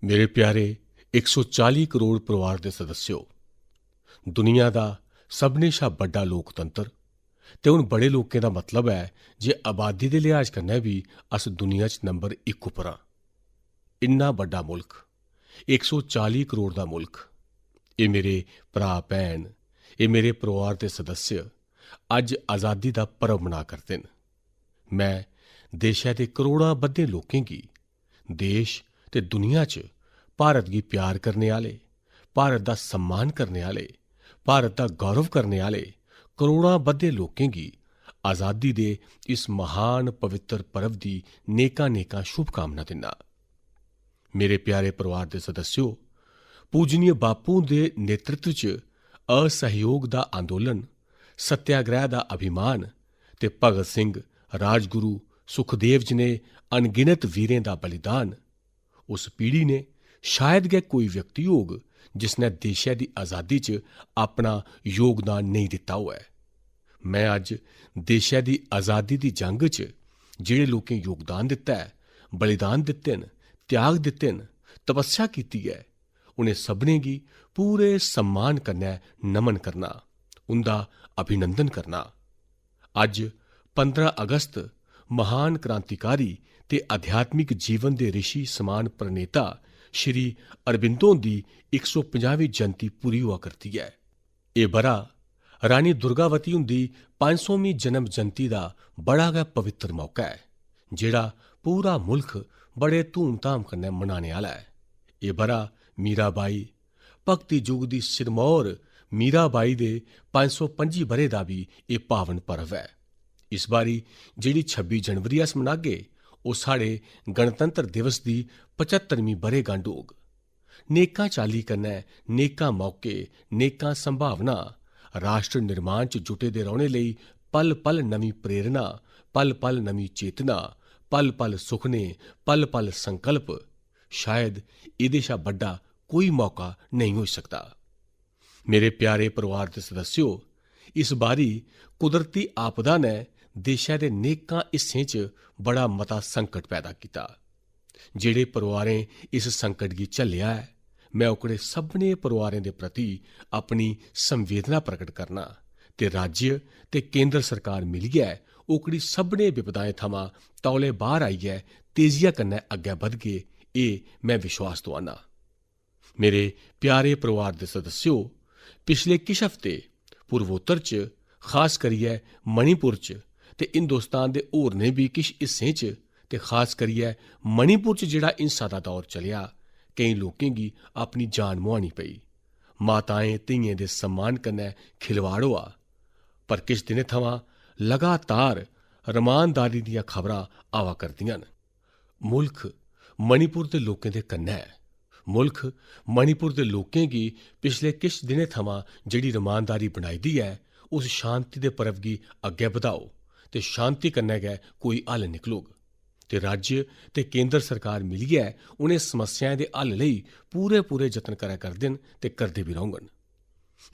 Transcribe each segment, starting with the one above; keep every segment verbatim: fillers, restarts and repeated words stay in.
मेरे प्यारे इक सौ चाली करोड़ परिवार दे सदस्यो, दुनिया दा सभनें शा बड्डा लोकतंत्र, ते हून बड़े लोकें दा मतलब ऐ जे आबादी दे लिहाज कन्नै बी अस दुनिया च नंबर इक उप्पर आं। इन्ना बड्डा मुल्ख, इक सौ चाली करोड़ दा मुल्ख। एह् मेरे भ्राऽ भैन, एह् मेरे परिवार दे सदस्य अज्ज आजादी दा पर्व मना करदे न। में देशै दे करोड़ां बद्धे लोकें गी, देश ते दुनिया च भारत गी प्यार करने आह्ले, भारत दा सम्मान करने आह्ले, भारत दा गौरव करने आह्ले करोड़ां बद्धे लोकें गी आजादी दे इस महान पवित्र पर्व दी नेकां-नेकां शुभकामना दिन्ना। मेरे प्यारे परिवार दे सदस्यो, पूजनीय बापू हुंदे नेतृत्व च असहयोग दा आंदोलन, सत्याग्रह दा अभिमान ते भगत सिंह, राजगुरु, सुखदेव जनेह् अनगिनत वीरें दा बलिदान, उस पीढ़ी ने शायद गै कोई व्यक्ति होग जिसने देशै दी आजादी च अपना योगदान नेईं दित्ता होऐ। में अज्ज देशै दी आजादी दी जंग च जेह्ड़े लोकें योगदान दित्ता ऐ, बलिदान दित्ते न, त्याग दित्ते न, तपस्या कीती ऐ, उ'नें सभनें गी पूरे सम्मान कन्नै नमन करना, उं'दा अभिनंदन करना। अज्ज पंदरां अगस्त महान क्रांतिकारी ते आध्यात्मिक जीवन दे ऋषि समान प्रणेता श्री अरबिंदो हुंदी इक सौ पंजाहवीं जयंती पूरी होआ करदी ऐ। एह् ब'रा रानी दुर्गावती हुंदी पंज सौमीं जन्म जयंती दा बड़ा गै पवित्र मौका ऐ, जेह्ड़ा पूरा मुल्ख बड़े धूमधाम कन्नै मनाने आह्ला ऐ। एह् ब'रा मीराबाई, भक्ति युग दी सिरमौर मीराबाई दे पंज सौ पंजी ब'रे दा बी एह् पावन पर्व ऐ। इस बारी जेह्ड़ी छब्बी जनवरी अस मनागे, ओह् साढ़े गणतंत्र दिवस दी पचत्तरमीं ब'रेगंढ होग। नेकां चाल्ली कन्नै नेकां मौके, नेकां संभावना, राष्ट्र निर्माण च जुटे दे रौह्ने लेई पल-पल नमीं प्रेरणा, पल-पल नमीं चेतना, पल-पल सुखने, पल-पल संकल्प। शायद एह्दे शा बड्डा कोई मौका नेईं होई सकदा। मेरे प्यारे परिवार दे सदस्यो, इस बारी कुदरती आपदा ने देशै दे नेकां हिस्सें च बड़ा मता संकट पैदा कीता। जेह्ड़े परिवारें इस संकट गी झल्लेआ ऐ, में ओकड़े सभनें परिवारें दे प्रति अपनी संवेदना प्रकट करना ते राज्य ते केंद्र सरकार मिलियै ओकड़ी सभनें विपदाएं थमां तौले बाह्र आइयै तेजिया कन्नै अग्गै बधगे, एह् में विश्वास दोआना। मेरे प्यारे परिवार दे सदस्यो, पिछले किश हफ्ते पूर्वोत्तर च, खास करियै मणिपुर च ते हिंदुस्तान दे होरनें बी किश हिस्सें च ते खास करियै मणिपुर च जेह्ड़ा हिंसा दा दौर चलेआ, केईं लोकें गी अपनी जान मुहानी पेई। माताएं, धियें दे सम्मान कन्नै खिलवाड़ होआ। पर किश दिनें थमां लगातार रमानदारी दियां खबरां आवा करदियां न। मुल्ख मणिपुर दे लोकें दे कन्नै ऐ। मुल्ख मणिपुर दे लोकें गी पिछले किश दिनें थमां जेह्ड़ी रमानदारी बनाई दी ऐ, उस शांति दे पर्व गी अग्गै बधाओ ते शांति कन्नै गै कोई हल निकलग। ते राज्य ते केंद्र सरकार मिलियै उ'नें समस्याएं दे हल लेई पूरे-पूरे जतन करै करदे न ते करदे बी रौह्ङन।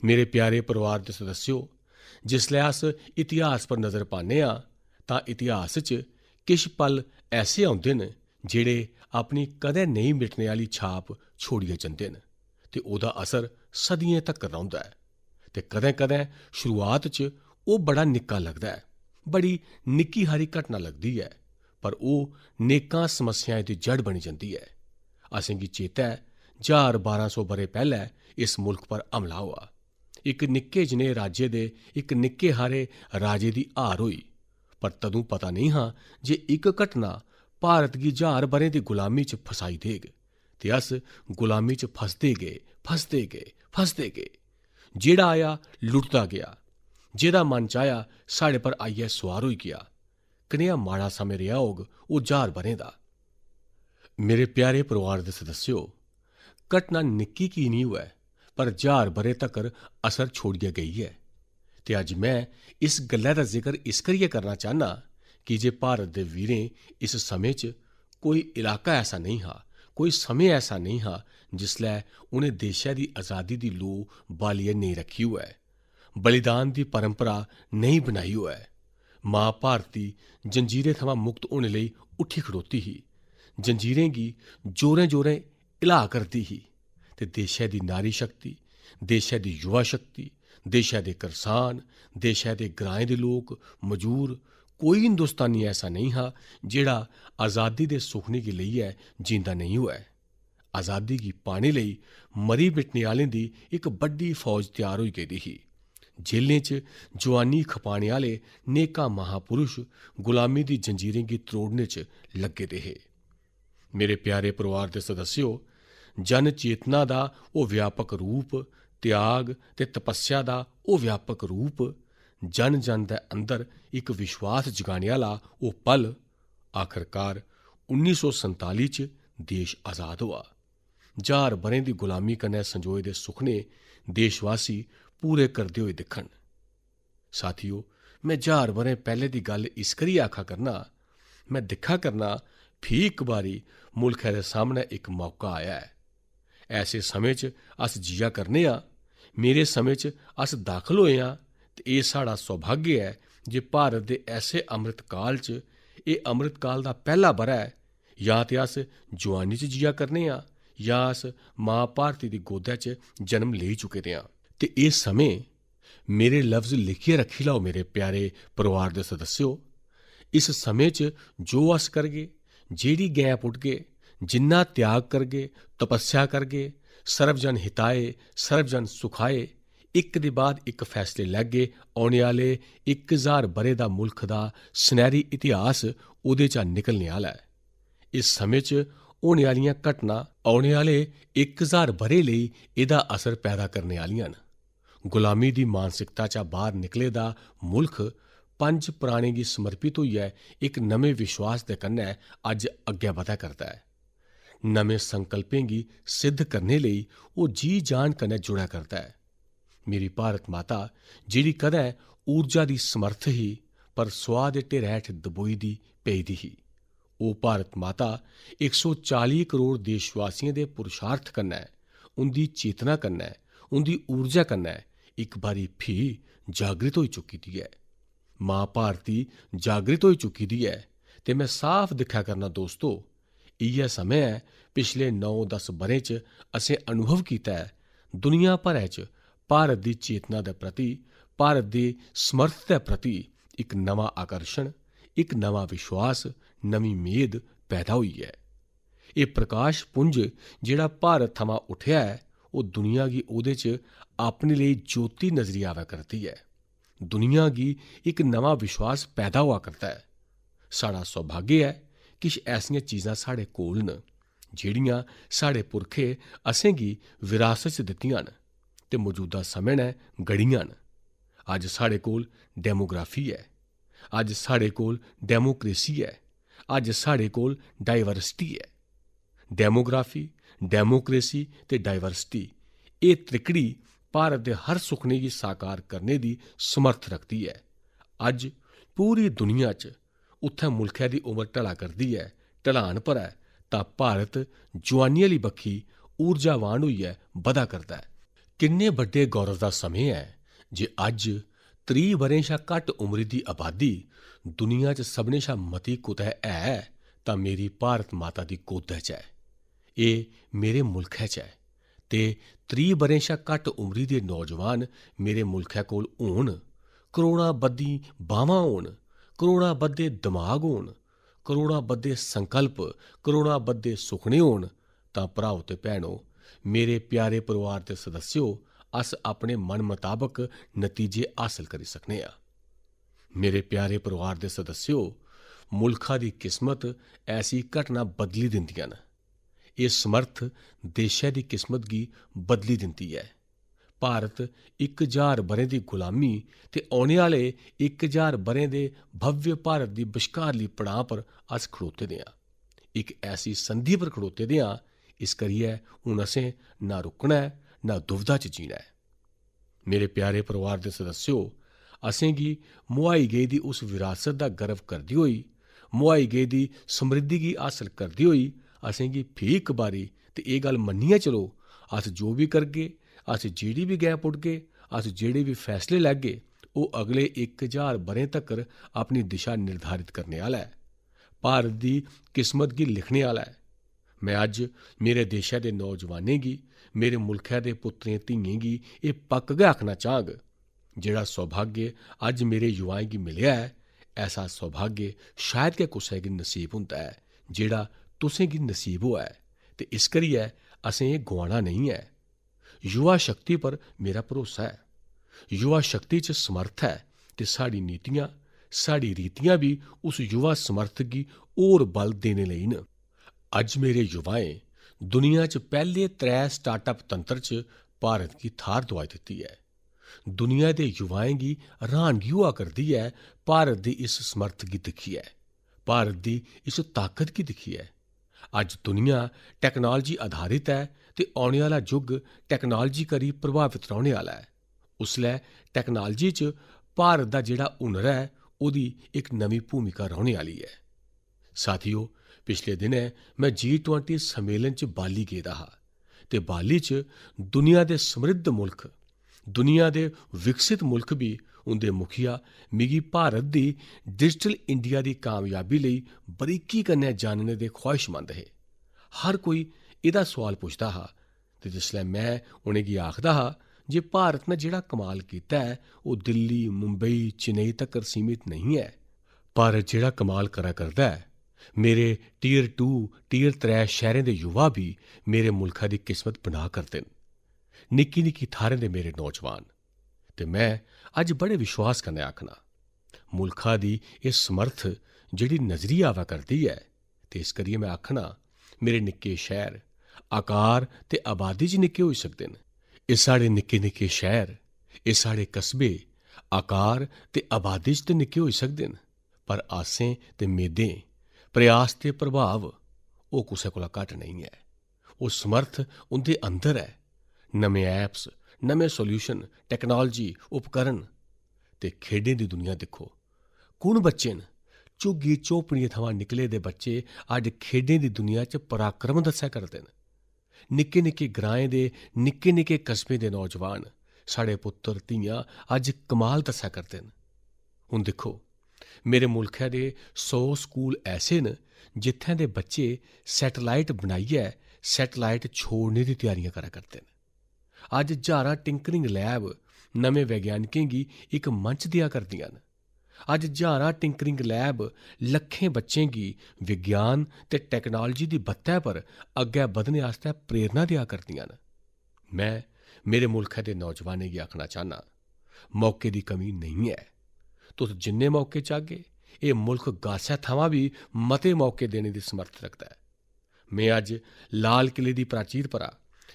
मेरे प्यारे परिवार दे सदस्यो, जिसलै अस इतिहास पर नजर पान्ने आं, तां इतिहास च किश पल ऐसे औंदे न, जेह्ड़े अपनी कदें नेईं मिटने आह्ली छाप छोड़ियै जंदे न ते ओह्दा असर सदियें तक्कर रौंह्दा ऐ। ते कदें-कदें शुरुआत च ओह् बड़ा निक्का लगदा ऐ, बड़ी निक्की हारी घटना लगदी ऐ, पर ओह् नेकां समस्याएं दी जड़ बनी जंदी ऐ। असेंगी चेता ऐ, ज्हार बारां सौ ब'रे पैह्लें इस मुल्ख पर हमला होआ। इक निक्के जनेह् राज्य दे इक निक्के हारे राजे दी हार होई, पर तदूं पता नेईं हा जे इक घटना भारत गी ज्हार ब'रें दी गुलामी च फसाई देग। ते अस गुलामी च फसदे गे, फसदे गे, फसदे गे। जेह्ड़ा आया, लुटदा गेआ। जेह्दा मन चाहेआ, साढ़े पर आइयै सुआर होई गेआ। कनेहा माड़ा समें रेहा होग ओह् ज्हार ब'रें दा। मेरे प्यारे परिवार दे सदस्यो, घटना निक्की की निं होऐ, पर ज्हार ब'रे तक्कर असर छोड़ियै गेई ऐ। ते अज्ज में इस गल्लै दा जिकर इस करियै करना चाह्न्नां की जे भारत दे वीरें इस समें च कोई इलाका ऐसा नेईं हा, कोई समें ऐसा नेईं हा जिसलै उ'नें देशै दी अजादी दी लोऽ बालियै नेईं रक्खी होऐ, बलिदान दी परंपरा नेईं बनाई होऐ। मां भारती जंजीरें थमां मुक्त होने लेई उट्ठी खड़ोती ही। जंजीरें गी जोरें-जोरें हिला करदी ही। ते देशै दी नारी शक्ति, देशै दी युवा शक्ति, देशै दे करसान, देशै दे ग्राएं दे लोक, मजूर, कोई हिंदुस्तानी ऐसा नेईं हा जेह्ड़ा आजादी दे सुखने गी लेइयै जींदा नेईं होऐ। आजादी गी पाने लेई मरी मिटने आह्लें दी इक बड्डी फौज त्यार होई गेदी ही। जेलें च जुआनी खपाने आह्ले नेकां महापुरुष गुलामी दी जंजीरें गी त्रोड़ने च लग्गे दे हे। मेरे प्यारे परिवार दे सदस्यो, जन चेतना दा ओह् व्यापक रूप, त्याग ते तपस्या दा ओह् व्यापक रूप, जन जन दे अंदर इक विश्वास जगाने आह्ला ओह् पल, आखरकार उन्नी सौ संताली च देश आजाद होआ। ज्हार ब'रें दी गुलामी कन्नै संजोए दे सुखने देशवासी पूरे करदे होए दिक्खन। साथियो, में ज्हार ब'रें पैह्ले दी गल्ल इस करियै आखा करना, में दिक्खा करना, फ्ही इक बारी मुल्खै दे सामनै इक मौका आया ऐ। ऐसे समें च अस जिया करने आं, मेरे समें च अस दाखल होए आं, ते एह् साढ़ा सौभाग्य ऐ जे भारत दे ऐसे अमृत काल च, एह् अमृत काल दा पैह्ला ब'रा ऐ, जां ते अस जुआनी च जिया करने आं, जां अस मां भारती दी गोदै च जन्म लेई चुके दे आं। ते एह् समें, मेरे लफ्ज लिखियै रक्खी लैओ, मेरे प्यारे परिवार दे सदस्यो, इस समें च जो अस करगे, जेह्ड़ी गैं पुट्टगे, जिन्ना त्याग करगे, तपस्या करगे, सर्वजन हिताय, सर्वजन सुखाय, इक दे बाद इक फैसले लैगे, औने आह्ले इक ज्हार ब'रे दा मुल्ख दा सनैह्री इतिहास ओह्दे चा निकलने आह्ला ऐ। इस समें च होने आह्लियां घटनां औने आह्ले इक ज्हार ब'रे लेई एह्दा असर पैदा करने आह्लियां न। गुलामी दी मानसिकता चा बाह्र निकले दा मुल्ख पंज प्राणें गी समर्पित होइयै इक नमें विश्वास दे कन्नै अज्ज अग्गै बधै करदा ऐ। नमें संकल्पें गी सिद्ध करने लेई ओह् जी जान कन्नै जुड़ै करदा ऐ। मेरी भारत माता, जेह्ड़ी कदें ऊर्जा दी समर्थ ही, पर स्वाह दे ढेरै हेठ दबोई दी पेई दी ही। ओह् भारत माता इक सौ चाली करोड़ देशवासियें दे पुरुषार्थ कन्नै, उं'दी चेतना कन्नै, उं'दी ऊर्जा कन्नै इक बारी फ्ही जागृत होई चुकी दी ऐ। मां भारती जागृत होई चुकी दी ऐ ते में साफ दिक्खा करना दोस्तो, इ'यै समें ऐ पिछले नौ दस ब'रें च असें अनुभव कीता ऐ, दुनिया भरै च भारत दी चेतना दे प्रति, भारत दी समर्थ दे प्रति इक नमां आकर्षण, इक नमां विश्वास, नमीं मेद पैदा होई ऐ। एह् प्रकाश पुंज जेह्ड़ा भारत थमां उट्ठेआ ऐ, ओह् दुनिया गी ओह्दे च अपने लेई ज्योति नजरी आवै करदी ऐ। दुनिया गी इक नमां विश्वास पैदा होआ करदा ऐ। साढ़ा सौभाग्य ऐ, किश ऐसियां चीजां साढ़े कोल न जेह्ड़ियां साढ़े पुरखे असेंगी विरासत च दित्तियां न ते मजूदा समें नै गढ़ियां न। अज्ज साढ़े कोल डेमोग्राफी ऐ, अज्ज साढ़े कोल डेमोक्रेसी ऐ, अज्ज साढ़े कोल डाइवर्सिटी ऐ। डेमोग्राफी, डेमोक्रेसी ते डाइवर्सिटी, एह् त्रिकड़ी भारत दे हर सुखने गी साकार करने दी समर्थ रखदी ऐ। अज्ज पूरी दुनिया च उत्थै मुल्खै दी उमर ढला करदी ऐ, ढलान पर ऐ, तां भारत जुआनी आह्ली बक्खी ऊर्जावान होइयै बधा करदा ऐ। किन्ने बड्डे गौरव दा समें ऐ जे अज्ज त्रीह् ब'रें शा घट्ट उमरी दी अबादी दुनिया च सभनें शा मती कुतै ऐ तां मेरी भारत माता दी गोदै च ऐ। एह् मेरे मुल्खै च ऐ ते त्रीह् ब'रें शा घट्ट उमरी दे नौजवान मेरे मुल्खै कोल होन, करोड़ां बद्धी बाह्मां होन, करोड़ां बद्धे दमाग होन, करोड़ां बद्धे संकल्प, करोड़ां बद्धे सुखने होन, तां भ्राओ ते भैनो, मेरे प्यारे परिवार दे सदस्यो, अस अपने मन मताबक नतीजे हासल करी सकने आं। मेरे प्यारे परिवार दे सदस्यो, मुल्खा दी किस्मत ऐसी घटना बदली दिंदियां न। एह् समर्थ देशै दी किस्मत गी बदली दिंदी ऐ। भारत इक ज्हार ब'रें दी गुलामी ते औने आह्ले इक ज्हार ब'रें दे भव्य भारत दी बश्कारली पड़ांऽ पर अस खड़ोते दे आं। इक ऐसी संधि पर खड़ोते दे आं, इस करियै हून असें ना रुकना ऐ, ना दुविधा च जीना ऐ। मेरे प्यारे परिवार दे सदस्यो, असेंगी मुहाई गेदी उस विरासत दा गर्व करदे होई, मुहाई गेदी समृद्धि गी हासल करदे होई असेंगी फ्ही इक बारी ते एह् गल्ल मन्नियै चलो, अस जो बी करगे, अस जेह्ड़ी बी गैं पुट्टगे, अस जेह्ड़े बी फैसले लैगे, ओह् अगले इक ज्हार ब'रें तक्कर अपनी दिशा निर्धारित करने आह्ला ऐ, भारत दी किस्मत गी लिखने आह्ला ऐ। में अज्ज मेरे देशै दे नौजवानें गी, मेरे मुल्खै दे पुत्तरें धियें गी एह् पक्क गै आखना चाह्ग, जेह्ड़ा सौभाग्य अज्ज मेरे युवाएं गी मिलेआ ऐ, ऐसा सौभाग्य शायद गै कुसै गी नसीब होंदा ऐ, जेह्ड़ा तुसें गी नसीब होआ ऐ। ते इस करियै असें एह् गुआना नेईं ऐ। युवा शक्ति पर मेरा भरोसा ऐ। युवा शक्ति च समर्थ ऐ ते साढ़ी नीतियां, साढ़ी रीतियां बी उस युवा समर्थ गी होर बल देने लेई न। अज्ज मेरे युवाएं दुनिया च पैह्ले त्रै स्टार्टअप तंत्र च भारत गी थाह्र दोआई दित्ती ऐ। दुनिया दे युवाएं गी र्हानगी होआ करदी ऐ भारत दी इस समर्थ गी दिक्खियै, भारत दी इस ताकत गी दिक्खियै। अज्ज दुनिया टैक्नालजी आधारित ऐ ते औने आह्ला युग टैक्नालजी करी प्रभावत रौह्ने आह्ला ऐ। उसलै टैक्नालजी च भारत दा जेह्ड़ा हुनर ऐ, ओह्दी इक नमीं भूमिका रौह्ने आह्ली ऐ। साथियो, पिछले दिनें में जी ट्वेंटी सम्मेलन च बाली गेदा हा ते बाली च दुनिया दे समृद्ध मुल्ख, दुनिया दे विकसित मुल्ख बी, उं'दे मुखिया मिगी भारत दी डिजिटल इंडिया दी कामयाबी लेई बरीकी कन्नै जानने दे ख्वाहिशमंद हे। हर कोई एह्दा सोआल पुछदा हा ते जिसलै में उ'नेंगी आखदा हा जे भारत ने जेह्ड़ा कमाल कीता ऐ, ओह् दिल्ली, मुंबई, चेन्नई तक्कर सीमित नेईं ऐ। भारत जेह्ड़ा कमाल करा करदा ऐ, मेरे टियर टू, टियर त्रै शैह्रें दे युवा बी मेरे मुल्खा दी किस्मत बना करदे न। निक्की-निक्की थाह्रें दे मेरे नौजवान। ते में अज्ज बड़े विश्वास कन्नै आखना, मुल्खा दी एह् समर्थ जेह्ड़ी नजरी आवा करदी ऐ, ते इस करियै में आखना, मेरे निक्के शैह्र आकार ते आबादी च निक्के होई सकदे न। एह् साढ़े निक्के-निक्के शैह्र, एह् साढ़े कस्बे आकार ते आबादी च ते निक्के होई सकदे न, पर आसें ते मेदें, प्रयास ते प्रभाव, ओह् कुसै कोला घट्ट नेईं ऐ। ओह् समर्थ उं'दे अंदर ऐ। नमें ऐप्स, नमें सॉल्यूशन, टैक्नालजी, उपकरण। ते खेढें दी दुनिया दिक्खो। कु'न बच्चे न? झुग्गी झोपड़ियें थमां निकले दे बच्चे अज्ज खेढें दी दुनिया च पराक्रम दस्सै करदे न। निक्के-निक्के ग्राएं दे, निक्के-निक्के कस्बें दे नौजवान, साढ़े पुत्तर, धियां अज्ज कमाल दस्सै करदे न। हून दिक्खो, मेरे मुल्खै दे सौ स्कूल ऐसे न, जित्थें दे बच्चे सैटेलाइट बनाइयै सैटेलाइट छोड़ने दी त्यारियां करा करदे न। अज्ज ज्हारां टिंकरिंग लैब नमें वैज्ञानिकें गी इक मंच देआ करदियां न। अज्ज ज्हारां टिंकरिंग लैब लक्खें बच्चें गी विज्ञान ते टैक्नालजी दी बत्तै पर अग्गै बधने आस्तै प्रेरणा देआ करदियां न। में मेरे मुल्खै दे नौजवानें गी आखना चाह्न्नां, मौके दी कमी नेईं ऐ। तुस जिन्ने मौके चाह्गे, एह् मुल्ख गासै थमां बी मते मौके देने दी समर्थ रखदा ऐ। में अज्ज लाल किले दी प्राचीर परा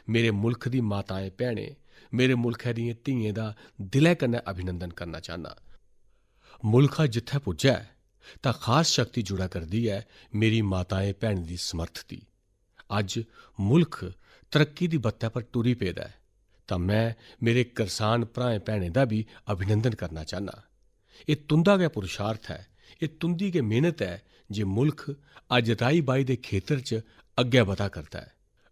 मेरे मुल्ख दी माताएं भैनें, मेरे मुल्खै दियें धियें दा दिलै कन्नै अभिनंदन करना चाह्न्नां। मुल्ख अज्ज जित्थै पुज्जा ऐ, तां खास शक्ति जुड़ा करदी ऐ मेरी माताएं भैनें दी समर्थ दी। अज्ज मुल्ख तरक्की दी बत्तै पर टुरी पेदा ऐ, तां में मेरे करसान भ्राएं भैनें दा बी अभिनंदन करना चाह्न्नां। एह् तुं'दा गै पुरुषार्थ ऐ, एह् तुं'दी गै मेह्नत ऐ जे मुल्ख अज्ज राही-बाही दे खेतर च अग्गै बधा करदा ऐ।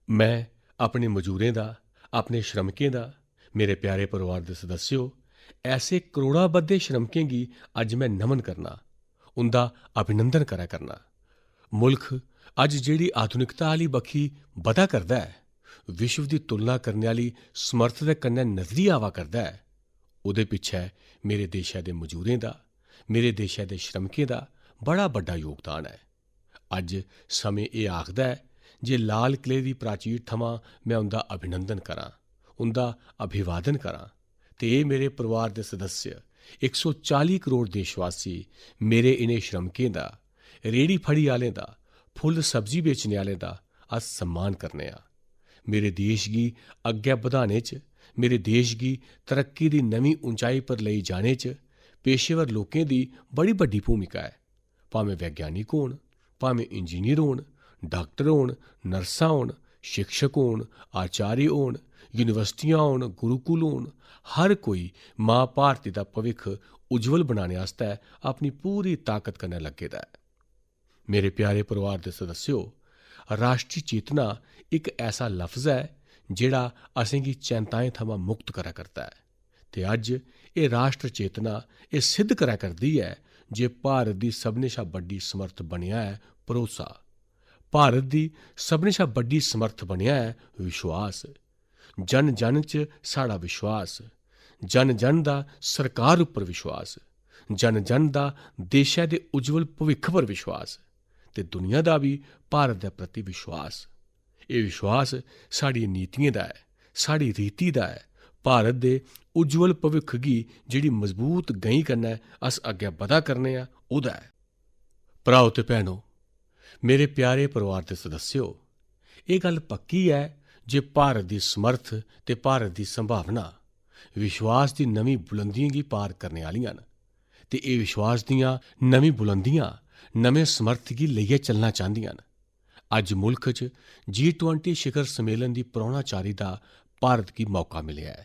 में अपने मजूरें दा, अपने श्रमिकें दा, मेरे प्यारे परोआर दे सदस्यो, ऐसे करोड़ां बद्धे श्रमिकें गी अज्ज में नमन करना, उं'दा अभिनंदन करै करना। मुल्ख अज्ज जेह्ड़ी आधुनिकता आह्ली बक्खी बधा करदा ऐ, विश्व दी तुलना करने आह्ली समर्थ दे कन्नै नजरी आवा करदा ऐ, ओह्दे पिच्छै मेरे देशै दे मजूरें दा, मेरे देशै दे श्रमिकें दा बड़ा बड्डा योगदान ऐ। अज्ज समें एह् आखदा ऐ जे लाल किले दी प्राचीर थमां में उं'दा अभिनंदन करां, उं'दा अभिवादन करां। ते एह् मेरे परोआर दे सदस्य, इक सौ चाली करोड़ देशवासी, मेरे इ'नें श्रमिकें दा, रेह्ड़ी फड़ी आह्लें दा, फुल्ल सब्जी बेचने आह्लें दा अस सम्मान करने आं। मेरे देश गी अग्गै बधाने च, मेरे देश गी तरक्की दी नमीं उंचाई पर लेई जाने च पेशेवर लोकें दी बड़ी बड्डी भूमिका ऐ। भामें वैज्ञानिक होन, भामें इंजीनियर होन, डाक्टर होन, नर्सां होन, शिक्षक होन, आचार्य होन, यूनिवर्सिटियां होन, गुरुकुल होन, हर कोई मां भारती दा भविक्ख उज्जवल बनाने आस्तै अपनी पूरी ताकत कन्नै लग्गे दा ऐ। मेरे प्यारे परोआर दे सदस्यो, राश्ट्री चेतना इक ऐसा लफ्ज ऐ जेह्ड़ा असेंगी चैंताएं थमां मुक्त करै करदा ऐ। ते अज्ज एह् राश्ट्र चेतना एह् सिद्ध करै करदी ऐ जे भारत दी सभनें शा बड्डी समर्थ बनेआ ऐ भरोसा। भारत दी सभनें शा बड्डी समर्थ बनेआ ऐ विश्वास। जन जन च साढ़ा विश्वास, जन जन दा सरकार उप्पर विश्वास, जन जन दा देशै दे उज्जवल भविक्ख पर विश्वास ते दुनिया दा बी भारत दे प्रति विश्वास। एह् विश्वास साढ़ियें नीतियें दा ऐ, साढ़ी रीति दा ऐ। भारत दे उज्जवल भविक्ख गी जेह्ड़ी मजबूत गैंही कन्नै अस अग्गें बधा करने आं, ओह्दा ऐ। भ्राओ ते भैनो, मेरे प्यारे परिवार दे सदस्यो, एह् गल्ल पक्की ऐ जे भारत दी समर्थ ते भारत दी संभावना विश्वास दी नमीं बुलंदियें गी पार करने आह्लियां न ते एह् विश्वास दियां नमीं बुलंदियां नमें समर्थ गी लेइयै चलना चांह्दियां न। अज्ज मुल्ख च जी ट्वेंटी शिखर सम्मेलन दी परौह्नाचारी दा भारत गी मौका मिलेआ ऐ।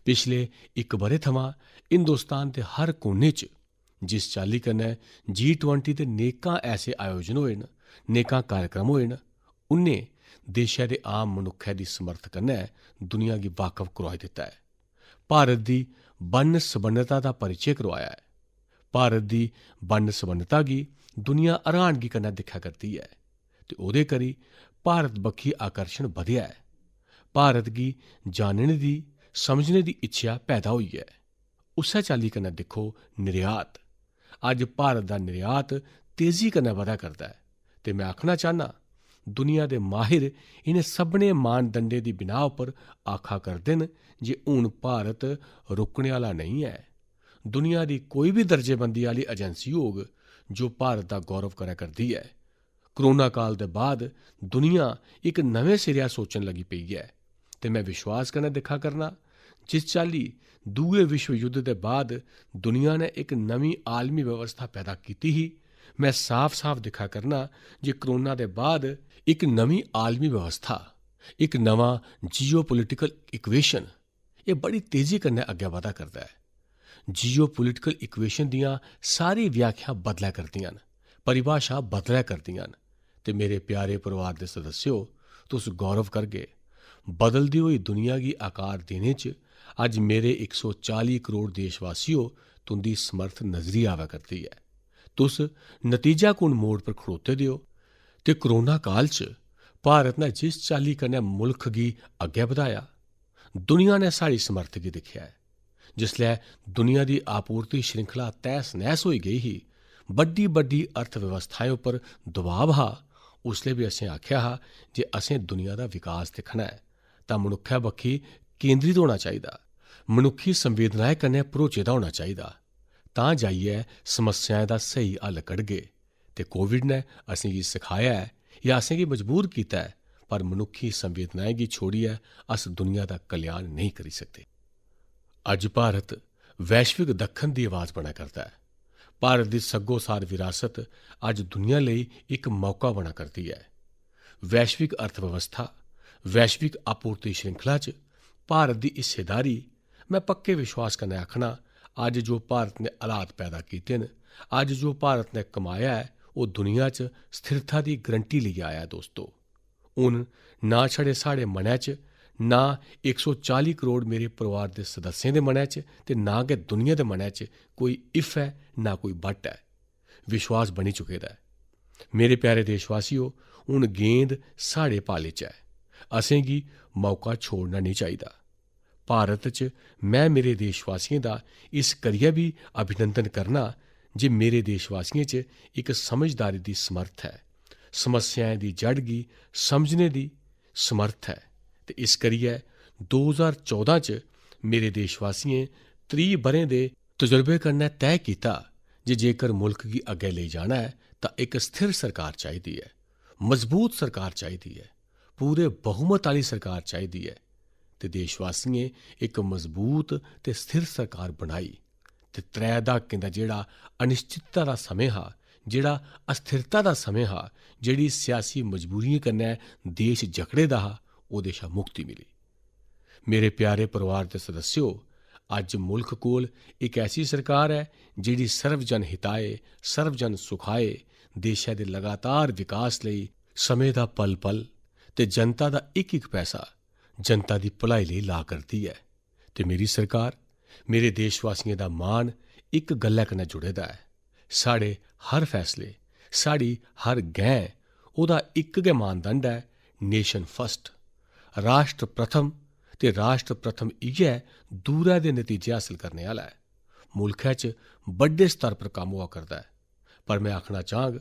पिछले इक ब'रे थमां हिंदुस्तान दे हर कोने च जिस चाल्ली कन्नै जी ट्वेंटी दे नेकां ऐसे आयोजन होए न, नेकां कार्यक्रम होए न, उन्ने देशै दे आम मनुक्खै दी समर्थ कन्नै दुनिया गी वाकफ करोआई दित्ता ऐ। भारत दी बन्न-सबन्नता दा परिचे करोआया ऐ। भारत दी बन्न-सबन्नता गी दुनिया हैरानगी कन्नै दिक्खा करदी ऐ ते ओह्दे करी भारत बक्खी आकर्शण बधेआ ऐ। भारत गी जानने दी, समझने दी इच्छेआ पैदा होई ऐ। उस्सै चाल्ली कन्नै दिक्खो निर्यात। अज्ज भारत दा निर्यात तेजी कन्नै बधा करदा ऐ ते में आखना चाह्न्नां, दुनिया दे माहिर इ'नें सभनें मानदंडें दी बिनाह् उप्पर आखा करदे न जे हून भारत रुकने आह्ला नेईं ऐ। दुनिया दी कोई बी दर्जेबंदी आह्ली एजेंसी होग जो भारत दा गौरव करै करदी ऐ। कोरोना काल दे बाद दुनिया इक नमें सिरेआ सोचन लगी पेई ऐ ते में विश्वास कन्नै दिक्खा करना, जिस चाल्ली दूए विश्व युद्ध दे बाद दुनिया ने इक नमीं आलमी व्यवस्था पैदा कीती ही, में साफ-साफ दिक्खा करना जे कोरोना दे बाद इक नमीं आलमी व्यवस्था, इक नमां जियोपॉलिटिकल इक्वेशन, एह् बड़ी तेजी कन्नै अग्गें बधा करदा ऐ। जियोपॉलिटिकल इक्वेशन दियां सारी व्याख्यां बदलै करदियां न, परिभाशा बदलै करदियां न। ते मेरे प्यारे परिवार दे सदस्यो, तुस गौरव करगे। बदलदी होई दुनिया गी आकार देने च अज्ज मेरे इक सौ चाली करोड़ देशवासियो, तुं'दी समर्थ नजरी आवै करदी ऐ। तुस नतीजा कुन मोड़ पर खड़ोते दे ओ ते कोरोना काल च भारत ने जिस चाल्ली कन्नै मुल्ख गी अग्गै बधाया, दुनिया ने साढ़ी समर्थ गी दिक्खेआ ऐ। जिसलै दुनिया दी आपूर्ति श्रृंखला तैह्स-नैह्स होई गेई ही, बड्डी-बड्डी अर्थव्यवस्थाएं उप्पर दबाव हा, उसलै बी असें आखेआ हा जे असें दुनिया दा विकास दिक्खना ऐ, तां मनुक्खै बक्खी केंद्रित होना चाहिदा, मनुक्खी संवेदनाएं कन्नै भरोचे दा होना चाहिदा, तां जाइयै समस्याएं दा स्हेई हल कढगे। ते कोविड ने असेंगी सखाया ऐ जां असेंगी मजबूर कीता ऐ, पर मनुक्खी संवेदनाएं गी छोड़ियै अस दुनिया दा कल्याण नेईं करी सकदे। अज्ज भारत वैश्विक दक्खन दी आवाज बना करदा ऐ। भारत दी सग्गोसार विरासत अज्ज दुनिया लेई इक मौका बना करदी ऐ। वैश्विक अर्थव्यवस्था, वैश्विक आपूर्ति श्रृंखला च भारत दी हिस्सेदारी, में पक्के विश्वास कन्नै आखना, अज्ज जो भारत ने हालात पैदा कीते न, अज्ज जो भारत ने कमाया ऐ, ओह् दुनिया च स्थिरता दी गारंटी लेइयै आया ऐ, दोस्तो। हून ना छड़े साढ़े मनै च, ना इक सौ चाली करोड़ मेरे परिवार दे सदस्यें दे मनै च ते ना गै दुनिया दे मनै च कोई if ऐ, ना कोई but ऐ। विश्वास बनी चुके दा ऐ। मेरे प्यारे देशवासियो, हून गेंद साढ़े पाले च ऐ। असेंगी मौका छोड़ना नेईं चाहिदा। भारत च में मेरे देशवासियें दा इस करियै बी अभिनंदन करना जे मेरे देशवासियें च इक समझदारी दी समर्थ ऐ, समस्याएं दी जड़ गी समझने दी समर्थ ऐ। ते इस करियै दो ज्हार चौदां च मेरे देशवासियें त्रीह् ब'रें दे तजुर्बे कन्नै तय कीता जे जेकर मुल्ख गी अग्गै लेई जाना ऐ तां इक स्थिर सरकार चाहिदी ऐ, मजबूत सरकार चाहिदी ऐ, पूरे बहुमत आह्ली सरकार चाहिदी ऐ। ते देशवासियें इक मजबूत ते स्थिर सरकार बनाई ते त्रै द्हाकें दा जेह्ड़ा अनिश्चितता दा समें हा, जेह्ड़ा अस्थिरता दा समें हा, जेह्ड़ी सियासी मजबूरियें कन्नै देश जकड़े दा हा, ओह्दे शा मुक्ति मिली। मेरे प्यारे परिवार दे सदस्यो, अज्ज मुल्ख कोल इक ऐसी सरकार ऐ जेह्ड़ी सर्वजन हिताय, सर्वजन सुखाय, देशै दे लगातार विकास लेई समें दा पल-पल ते जनता दा इक-इक पैसा जनता दी भलाई लेई ला करदी ऐ। ते मेरी सरकार, मेरे देशवासियें दा मान इक गल्लै कन्नै जुड़े दा ऐ। साढ़े हर फैसले, साढ़ी हर गैं ओह्दा इक गै मानदंड ऐ, नेशन फर्स्ट, राष्ट्र प्रथम। ते राष्ट्र प्रथम इ'यै दूरै दे नतीजे हासल करने आह्ला ऐ। मुल्खै च बड्डे स्तर पर कम्म होआ करदा ऐ, पर में आखना चाह्ङ,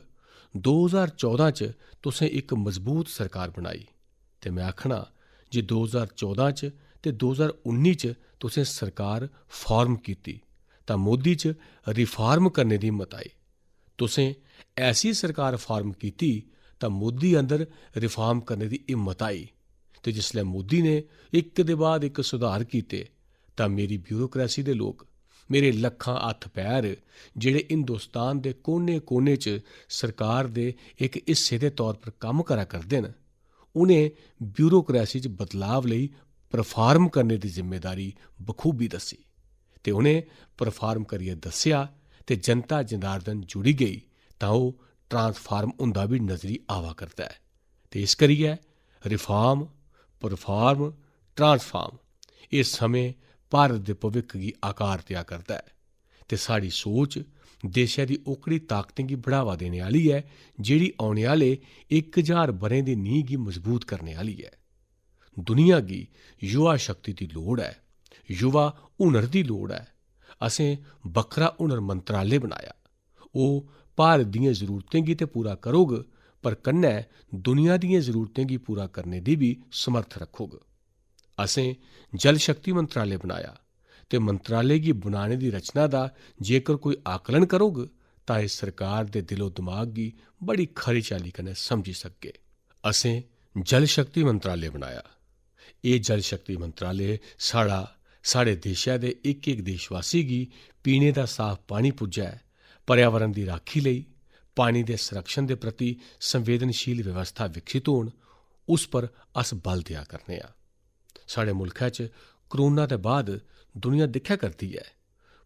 दो ज्हार चौदां च तुसें इक मजबूत सरकार बनाई, ते में आखना जे दो ज्हार चौदां च ते दो ज्हार उन्नी च तुसें सरकार फार्म कीती, तां मोदी च रिफार्म करने दी हिम्मत आई। तुसें ऐसी सरकार फार्म कीती, तां मोदी अंदर रिफार्म करने दी हिम्मत आई। ते जिसलै मोदी ने इक दे बाद इक सुधार कीते, तां मेरी ब्यूरोक्रेसी दे लोक, मेरे लक्खां हत्थ पैर, जेह्ड़े हिंदुस्तान दे कोने-कोने च सरकार दे इक हिस्से दे तौर पर कम्म करा करदे न, उ'नें ब्यूरोक्रेसी च बदलाव लेई परफार्म करने दी जिम्मेदारी बखूबी दस्सी। ते उ'नें परफार्म करियै दस्सेआ ते जनता जनार्दन जुड़ी गेई, तां ओह् ट्रांसफार्म होंदा बी नजरी आवा करदा ऐ। ते इस करियै रिफार्म, परफार्म, ट्रांसफार्म, एह् समें भारत दे भविक्ख गी आकार देआ करदा ऐ। ते साढ़ी सोच देशै दी ओकड़ी ताकतें गी बढ़ावा देने आह्ली ऐ, जेह्ड़ी औने आह्ले इक ज्हार ब'रें दी नींह् गी मजबूत करने आह्ली ऐ। दुनिया गी युवा शक्ति दी लोड़ ऐ, युवा हुनर दी लोड़ ऐ। असें बक्खरा हुनर मंत्रालय बनाया। ओह् भारत दियें जरूरतें गी ते पूरा करोग, पर कन्नै दुनिया दियें जरूरतें गी पूरा करने दी बी समर्थ रक्खोग। असें जल शक्ति मंत्रालय बनाया, ते मंत्रालय गी बनाने दी रचना दा जेकर कोई आकलन करोग, तां इस सरकार दे दिलो दिमाग गी बड़ी खरी चाल्ली कन्नै समझी सकगे। असें जल शक्ति मंत्रालय बनाया। एह् जल शक्ति मंत्रालय साढ़ा, साढ़े देशै दे इक-इक देशवासी गी पीने दा साफ पानी पुज्जै, पर्यावरण दी राखी लेई, पानी दे संरक्षण दे प्रति संवेदनशील व्यवस्था विकसित होन, उस पर अस बल देआ करने आं। साढ़े मुल्खै च कोरोना दे बाद दुनिया दिक्खै करदी ऐ।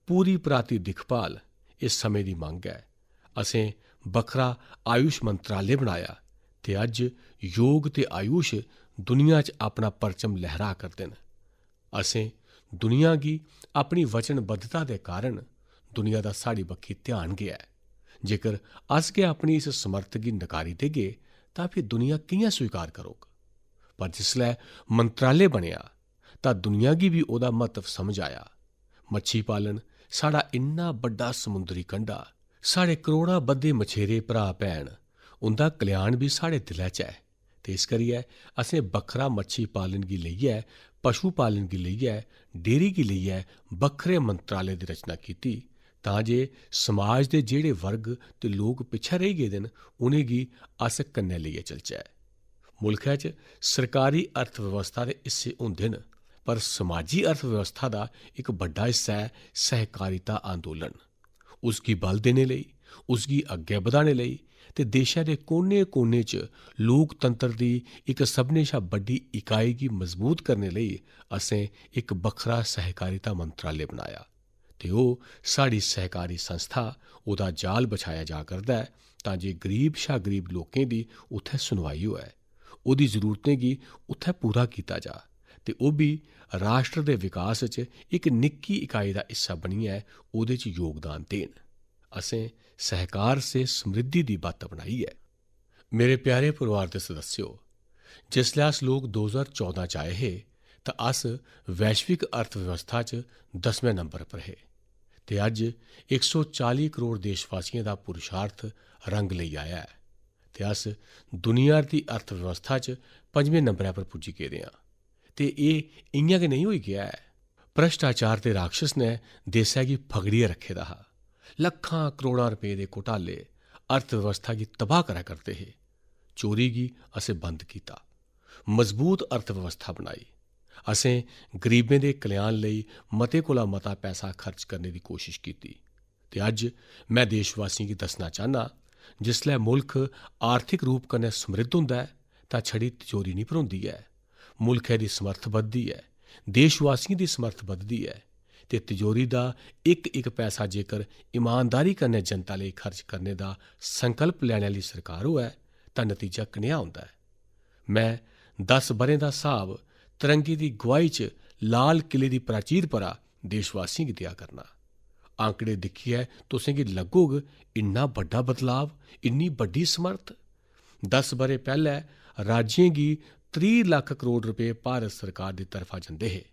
पूरी पराती दिक्खभाल इस समें दी मंग ऐ। असें बक्खरा आयुष मंत्रालय बनाया, ते अज्ज योग ते आयुष दुनिया च अपना परचम लहरा करदे न। असें दुनिया गी अपनी वचनबद्धता दे कारण दुनिया दा साढ़ी बक्खी ध्यान गै ऐ। जेकर अस गै अपनी इस समर्थ गी नकारी देगे, तां फ्ही दुनिया कि'यां स्वीकार करोग? पर जिसलै मंत्रालय बनेआ, तां दुनिया गी बी ओह्दा म्हत्तव समझ आया। मच्छी पालन साढ़ा इन्ना बड्डा समुंदरी कंढा, साढ़े करोड़ां बद्धे मछेरे भ्राऽ भैन, उं'दा कल्याण बी साढ़े दिलै च ऐ। ते इस करियै असें बक्खरा मच्छी पालन गी लेइयै, पशु पालन गी लेइयै, डेयरी गी लेइयै बक्खरे मंत्रालय दी रचना कीती, तां जे समाज दे जेह्ड़े वर्ग ते लोक पिच्छें रेही गेदे न, उ'नेंगी अस कन्नै लेइयै चलचै। मुल्खै च सरकारी अर्थव्यवस्था दे हिस्से होंदे न, पर समाजी अर्थव्यवस्था दा इक बड्डा हिस्सा ऐ सैहकारिता आंदोलन। उसगी बल देने लेई, उसगी अग्गै बधाने लेई ते देशै दे कोने-कोने च लोकतंत्र दी इक सभनें शा बड्डी इकाई गी मजबूत करने लेई असें इक बक्खरा सैहकारिता मंत्रालय बनाया। ते ओह् साढ़ी सैहकारी संस्था, ओह्दा जाल बछाया जा करदा ऐ, तां जे गरीब शा गरीब लोकें दी उत्थै सुनवाई होऐ, ओह्दी जरूरतें गी उत्थै पूरा कीता जा ते ओह् बी राष्ट्र दे विकास च इक निक्की इकाई दा हिस्सा बनियै ओह्दे च योगदान देन। असें सहकार से समृद्धि दी बत्त बनाई ऐ। मेरे प्यारे परिवार दे सदस्यो, जिसलै अस लोक दो ज्हार चौदां च आए हे, तां अस वैश्विक अर्थव्यवस्था च दसमें नंबर पर हे। ते अज्ज इक सौ चाली करोड़ देशवासियें दा पुरुषार्थ रंग लेई आया ऐ। ते अस दुनिया दी अर्थव्यवस्था च पंजमें नंबरै पर पुज्जी गेदे आं। ते एह् इ'यां गै नेईं होई गेआ ऐ। भ्रष्टाचार दे राक्षस ने देसै गी फगड़ियै रक्खे दा हा। लक्खां करोड़ां रपेऽ दे घोटाले अर्थव्यवस्था गी तबाह करै करदे हे। चोरी गी असें बंद कीता, मजबूत अर्थव्यवस्था बनाई। असें गरीबें दे कल्याण लेई मते कोला मता पैसा खर्च करने दी कोशश कीती। ते अज्ज में देशवासियें गी दस्सना चाह्न्नां, जिसलै मुल्ख आर्थिक रूप कन्नै समृद्ध होंदा ऐ, तां छड़ी तिजोरी निं भरोंदी ऐ। मुल्खै दी समर्थ बधदी ऐ, देशवासियें दी समर्थ बधदी ऐ। ते तिजोरी दा इक-इक पैसा जेकर ईमानदारी कन्नै जनता लेई खर्च करने दा संकल्प लैने आह्ली सरकार होऐ, तां नतीजा कनेहा होंदा ऐ? में दस ब'रें दा स्हाब, तिरंगे दी गुआही च लाल किले दी प्राचीर परा देशवासियें गी देआ करना। आंकड़े दिक्खियै तुसें गी लग्गोग, इन्ना बड्डा बदलाव, इन्नी बड्डी समर्थ। दस ब'रे पैह्लै राज्यें गी त्रीह् लक्ख करोड़ रपेऽ भारत सरकार दी तरफा जंदे हे।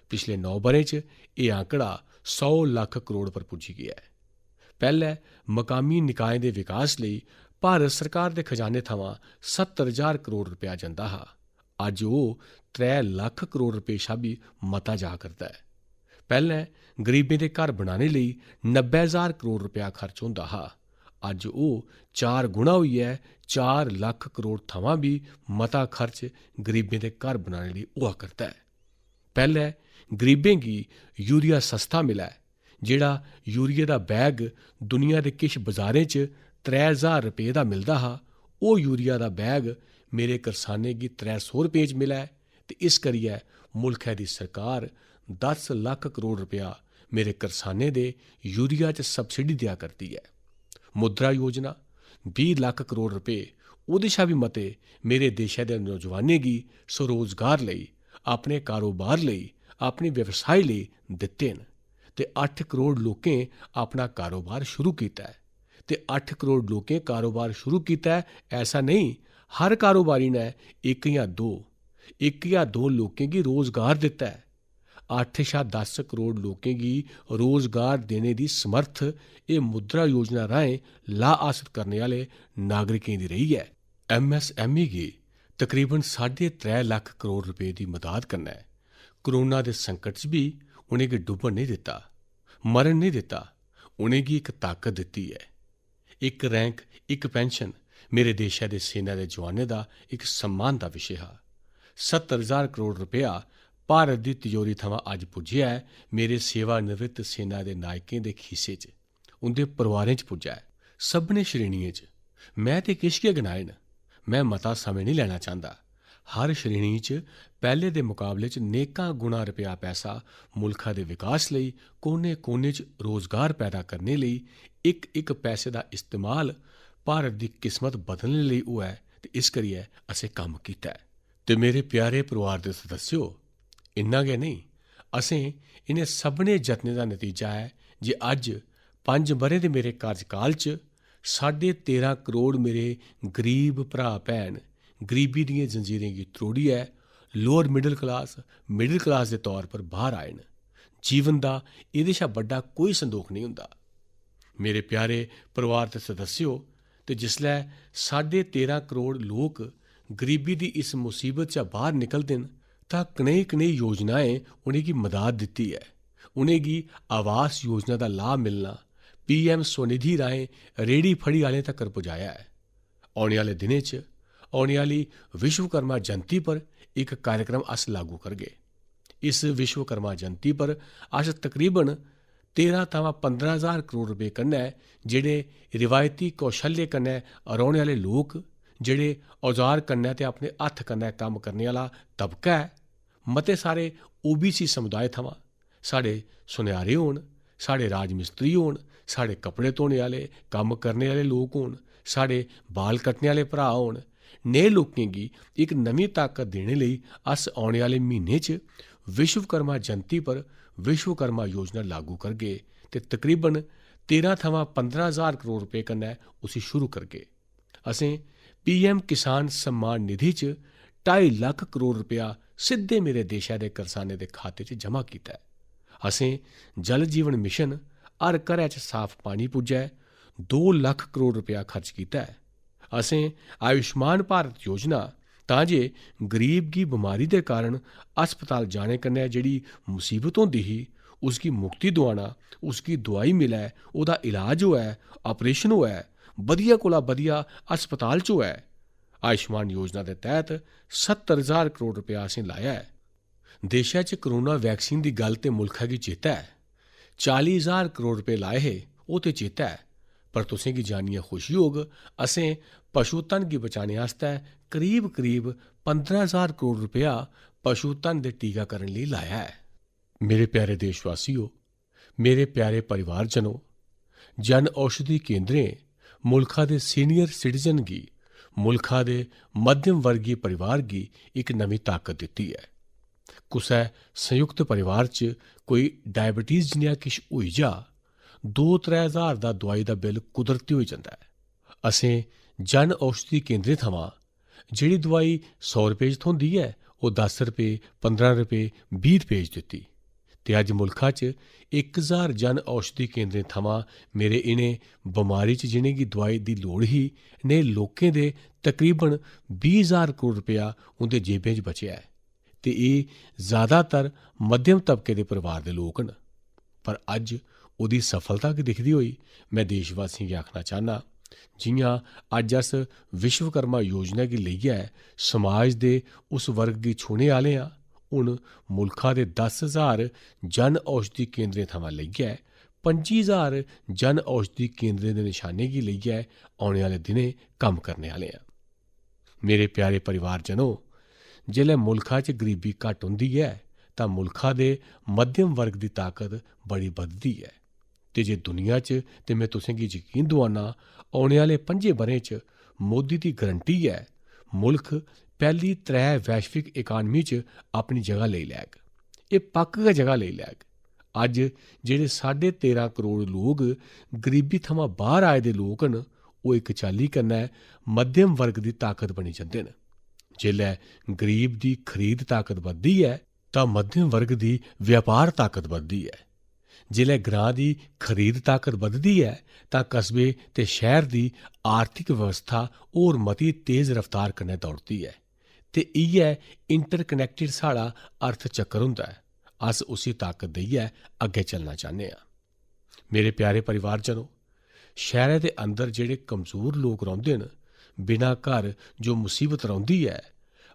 पिछले नौ ब'रें च एह् आंकड़ा सौ लक्ख करोड़ पर पुज्जी गेआ ऐ। पैह्लै मकामी निकायें दे विकास लेई भारत सरकार दे खजाने थमां सत्तर ज्हार करोड़ रपेआ जंदा हा। अज्ज ओह् त्रै लक्ख करोड़ रपेऽ शा बी मता जा करदा ऐ। पैह्लें गरीबें दे घर बनाने लेई नब्बै ज्हार करोड़ रपेआ खर्च होंदा हा। अज्ज ओह् चार गुणा होइयै चार लक्ख करोड़ थमां बी मता खर्च गरीबें दे घर बनाने लेई होआ करदा ऐ। पैह्लें गरीबें गी यूरिया सस्ता मिलै, जेह्ड़ा यूरिया दा बैग दुनिया दे किश बजारें च त्रै ज्हार रपेऽ दा मिलदा हा, ओह् यूरिया दा बैग मेरे करसानें गी त्रै सौ रपेऽ च मिलै ते इस करियै मुल्खै दी सरकार दस लक्ख करोड़ रपेआ मेरे करसानें दे यूरिया च सब्सिडी देआ करदी ऐ। मुद्रा योजना, बीह् लक्ख करोड़ रपेऽ, ओह्दे शा बी मते मेरे देशै दे नौजवानें गी स्वरोजगार लेई, अपने कारोबार लेई, अपने व्यवसाय लेई दित्ते न ते अट्ठ करोड़ लोकें अपना कारोबार शुरू कीता ऐ। ते अट्ठ करोड़ लोकें कारोबार शुरू कीता ऐ, ऐसा नेईं, हर कारोबारी ने इक जां दो, इक जां दो लोकें गी रोजगार दित्ता ऐ। अट्ठ शा दस करोड़ लोकें गी रोजगार देने दी समर्थ एह् मुद्रा योजना राहें लाह् हासल करने आह्ले नागरिकें दी रेही ऐ। एमएसएमई गी तकरीबन साढ़े त्रै लक्ख करोड़ रपेऽ दी मदाद कन्नै कोरोना दे संकट च बी उ'नेंगी डुब्बन नेईं दित्ता, मरन नेईं दित्ता, उ'नेंगी इक ताकत दित्ती ऐ। इक रैंक, इक पेंशन मेरे देशै दे सेना दे जवानें दा इक सम्मान दा विशे हा। सत्तर ज्हार करोड़ रपेआ भारत दी तिजोरी थमां अज्ज पुज्जेआ ऐ मेरे सेवानिवृत्त सेना दे नायकें दे खीसे च, उं'दे परोआरें च पुज्जा ऐ। सभनें श्रेणियें च, में ते किश गै गनाए न, में मता समें निं लैना चांह्दा। हर श्रेणी च पैह्ले दे मकाबले च नेकां गुणा रपेआ पैसा मुल्खा दे विकास लेई, कोने-कोने च रोजगार पैदा करने लेई, इक-इक पैसे दा इस्तेमाल भारत दी किस्मत बदलने लेई होऐ ते इस करियै असें कम्म कीता ऐ। ते मेरे प्यारे परोआर दे सदस्यो, इन्ना गै नेईं, असें इ'नें सभनें जतनें दा नतीजा ऐ जे अज्ज पंज ब'रें दे मेरे कार्यकाल च साढ़े तेरां करोड़ मेरे गरीब भ्राऽ भैन गरीबी दियें जंजीरें गी त्रोड़ियै lower middle class, middle class दे तौर पर बाह्र आए न। जीवन दा एह्दे शा बड्डा कोई संदोख नेईं होंदा। मेरे प्यारे परोआर दे सदस्यो, ते जिसलै साढ़े तेरां करोड़ लोक गरीबी दी इस मुसीबत चा बाह्र निकलदे न, तां कनेही-कनेही योजनाएं उ'नेंगी मदाद दित्ती ऐ? उ'नेंगी आवास योजना दा लाभ मिलना, पीएम स्वनिधि राहें रेह्ड़ी फड़ी आह्लें तगर पुजाया ऐ। औने आह्ले दिनें च औने आह्ली विश्वकर्मा जयंती पर इक कार्यक्रम अस लागू करगे। इस विश्वकर्मा जयंती पर अस तकरीबन तेरां थमां पंदरां ज्हार करोड़ रपेऽ कन्नै जेह्ड़े रिवायती कौशल्य कन्नै रौह्ने आह्ले लोक, जेह्ड़े औजार कन्नै ते अपने हत्थ कन्नै कम्म करने आह्ला तबका ऐ, मते सारे ओबीसी समुदाय थमां, साढ़े सुनैरे होन, साढ़े राजमिस्त्री होन, साढ़े कपड़े धोने आह्ले, कम्म करने आह्ले लोक होन, साढ़े बाल कट्टने आह्ले भ्राऽ होन, नेह् लोकें गी इक नमीं ताकत देने लेई अस औने आह्ले म्हीने च विश्वकर्मा जयंती पर विश्वकर्मा योजना लागू करगे ते तकरीबन तेरां थमां पंदरां ज्हार करोड़ रपेऽ कन्नै उसी शुरू करगे। असें पीएम किसान सम्मान निधि च ढाई लक्ख करोड़ रपेआ सिद्धे मेरे देशै दे करसानें दे खाते च जमा कीता ऐ। असें जल जीवन मिशन, हर घरै च साफ पानी पुज्जै, दो लक्ख करोड़ रपेआ खर्च कीता ऐ। असें आयुष्मान भारत योजना, तां जे गरीब गी बमारी दे कारण अस्पताल जाने कन्नै जेह्ड़ी मुसीबत होंदी ही, उसगी मुक्ति दोआना, उसगी दोआई मिलै, ओह्दा इलाज होऐ, ऑपरेशन होऐ, बधिया कोला बधिया अस्पताल च होऐ। आयुष्मान योजना दे तैह्त सत्तर ज्हार करोड़ रपेआ असें लाया ऐ। देशै च कोरोना वैक्सीन दी गल्ल ते मुल्खै गी चेता ऐ। चाली ज्हार करोड़ रपेऽ लाए हे, ओह् ते चेता ऐ, पर तुसें गी जानियै खुशी होग, असें पशुधन गी बचाने आस्तै करीब-करीब पंदरां ज्हार करोड़ रपेआ पशुधन दे टीकाकरण लेई लाया ऐ। मेरे प्यारे देशवासियो, मेरे प्यारे परिवारजनो, जन औषधि केंद्रें मुल्खा दे सीनियर सिटीजन गी, मुल्खा दे मध्यम वर्गीय परिवार गी इक नमीं ताकत दित्ती ऐ। कुसै संयुक्त परिवार च कोई डायबिटीज जनेहा किश होई जा, दो त्रै ज्हार दा दोआई दा बिल कुदरती होई जंदा ऐ। असें जन औषधि केंद्रें थमां जेह्ड़ी दोआई सौ रपेऽ च थ्होंदी ऐ, ओह् दस रपेऽ, पंदरां रपेऽ, बीह् रपेऽ च दित्ती। ते अज्ज मुल्खा च इक ज्हार जन औषधि केंद्रें थमां मेरे इ'नें बमारी च जि'नेंगी दोआई दी लोड़ ही, नेह् लोकें दे तकरीबन बीह् ज्हार करोड़ रपेआ उं'दे जेबें च बचेआ ऐ। ते एह् ज्यादातर मध्यम तबके दे परिवार दे लोक न। पर अज्ज ओह्दी सफलता गी दिखदे होई में देशवासियें गी आखना चाह्न्नां, जि'यां अज्ज अस विश्वकर्मा योजना गी लेइयै समाज दे उस वर्ग गी छूह्ने आह्ले आं, हून मुल्खा दे दस ज्हार जन औषधि केंद्रें थमां लेइयै पंजी ज्हार जन औषधि केंद्रें दे नशाने गी लेइयै औने आह्ले दिनें कम्म करने आह्ले आं। मेरे प्यारे परिवारजनो, जेल्लै मुल्खा च गरीबी घट्ट होंदी ऐ, तां मुल्खा दे मध्यम वर्ग दी ताकत बड़ी बधदी ऐ। ते जे दुनिया च, ते में तुसें गी यकीन दोआन्ना, औने आह्ले पंजें ब'रें च मोदी दी गारंटी ऐ, मुल्ख पैह्ली त्रै वैश्विक इकानमी च अपनी जगह लेई लैग। एह् पक्क गै जगह लेई लैग। अज्ज जेह्ड़े साढ़े तेरां करोड़ लोक गरीबी थमां बाह्र आए दे लोक न, ओह् इक चाल्ली कन्नै मध्यम वर्ग दी ताकत बनी जंदे न। जेल्लै गरीब दी खरीद ताकत बधदी ऐ, तां मध्यम वर्ग दी व्यापार ताकत बधदी ऐ। जेल्लै ग्रां दी खरीद ताकत बधदी ऐ, तां कस्बे ते शैह्र दी आर्थिक व्यवस्था होर मती तेज रफ्तार कन्नै दौड़दी ऐ। ते इ'यै इंटरकनैक्टेड साढ़ा अर्थ चक्कर होंदा ऐ। अस उसी ताकत देइयै अग्गें चलना चाह्न्ने आं। मेरे प्यारे परिवारजनो, शैह्रै दे अंदर जेह्ड़े कमजोर लोक रौंह्दे न, बिना घर जो मुसीबत रौंह्दी ऐ,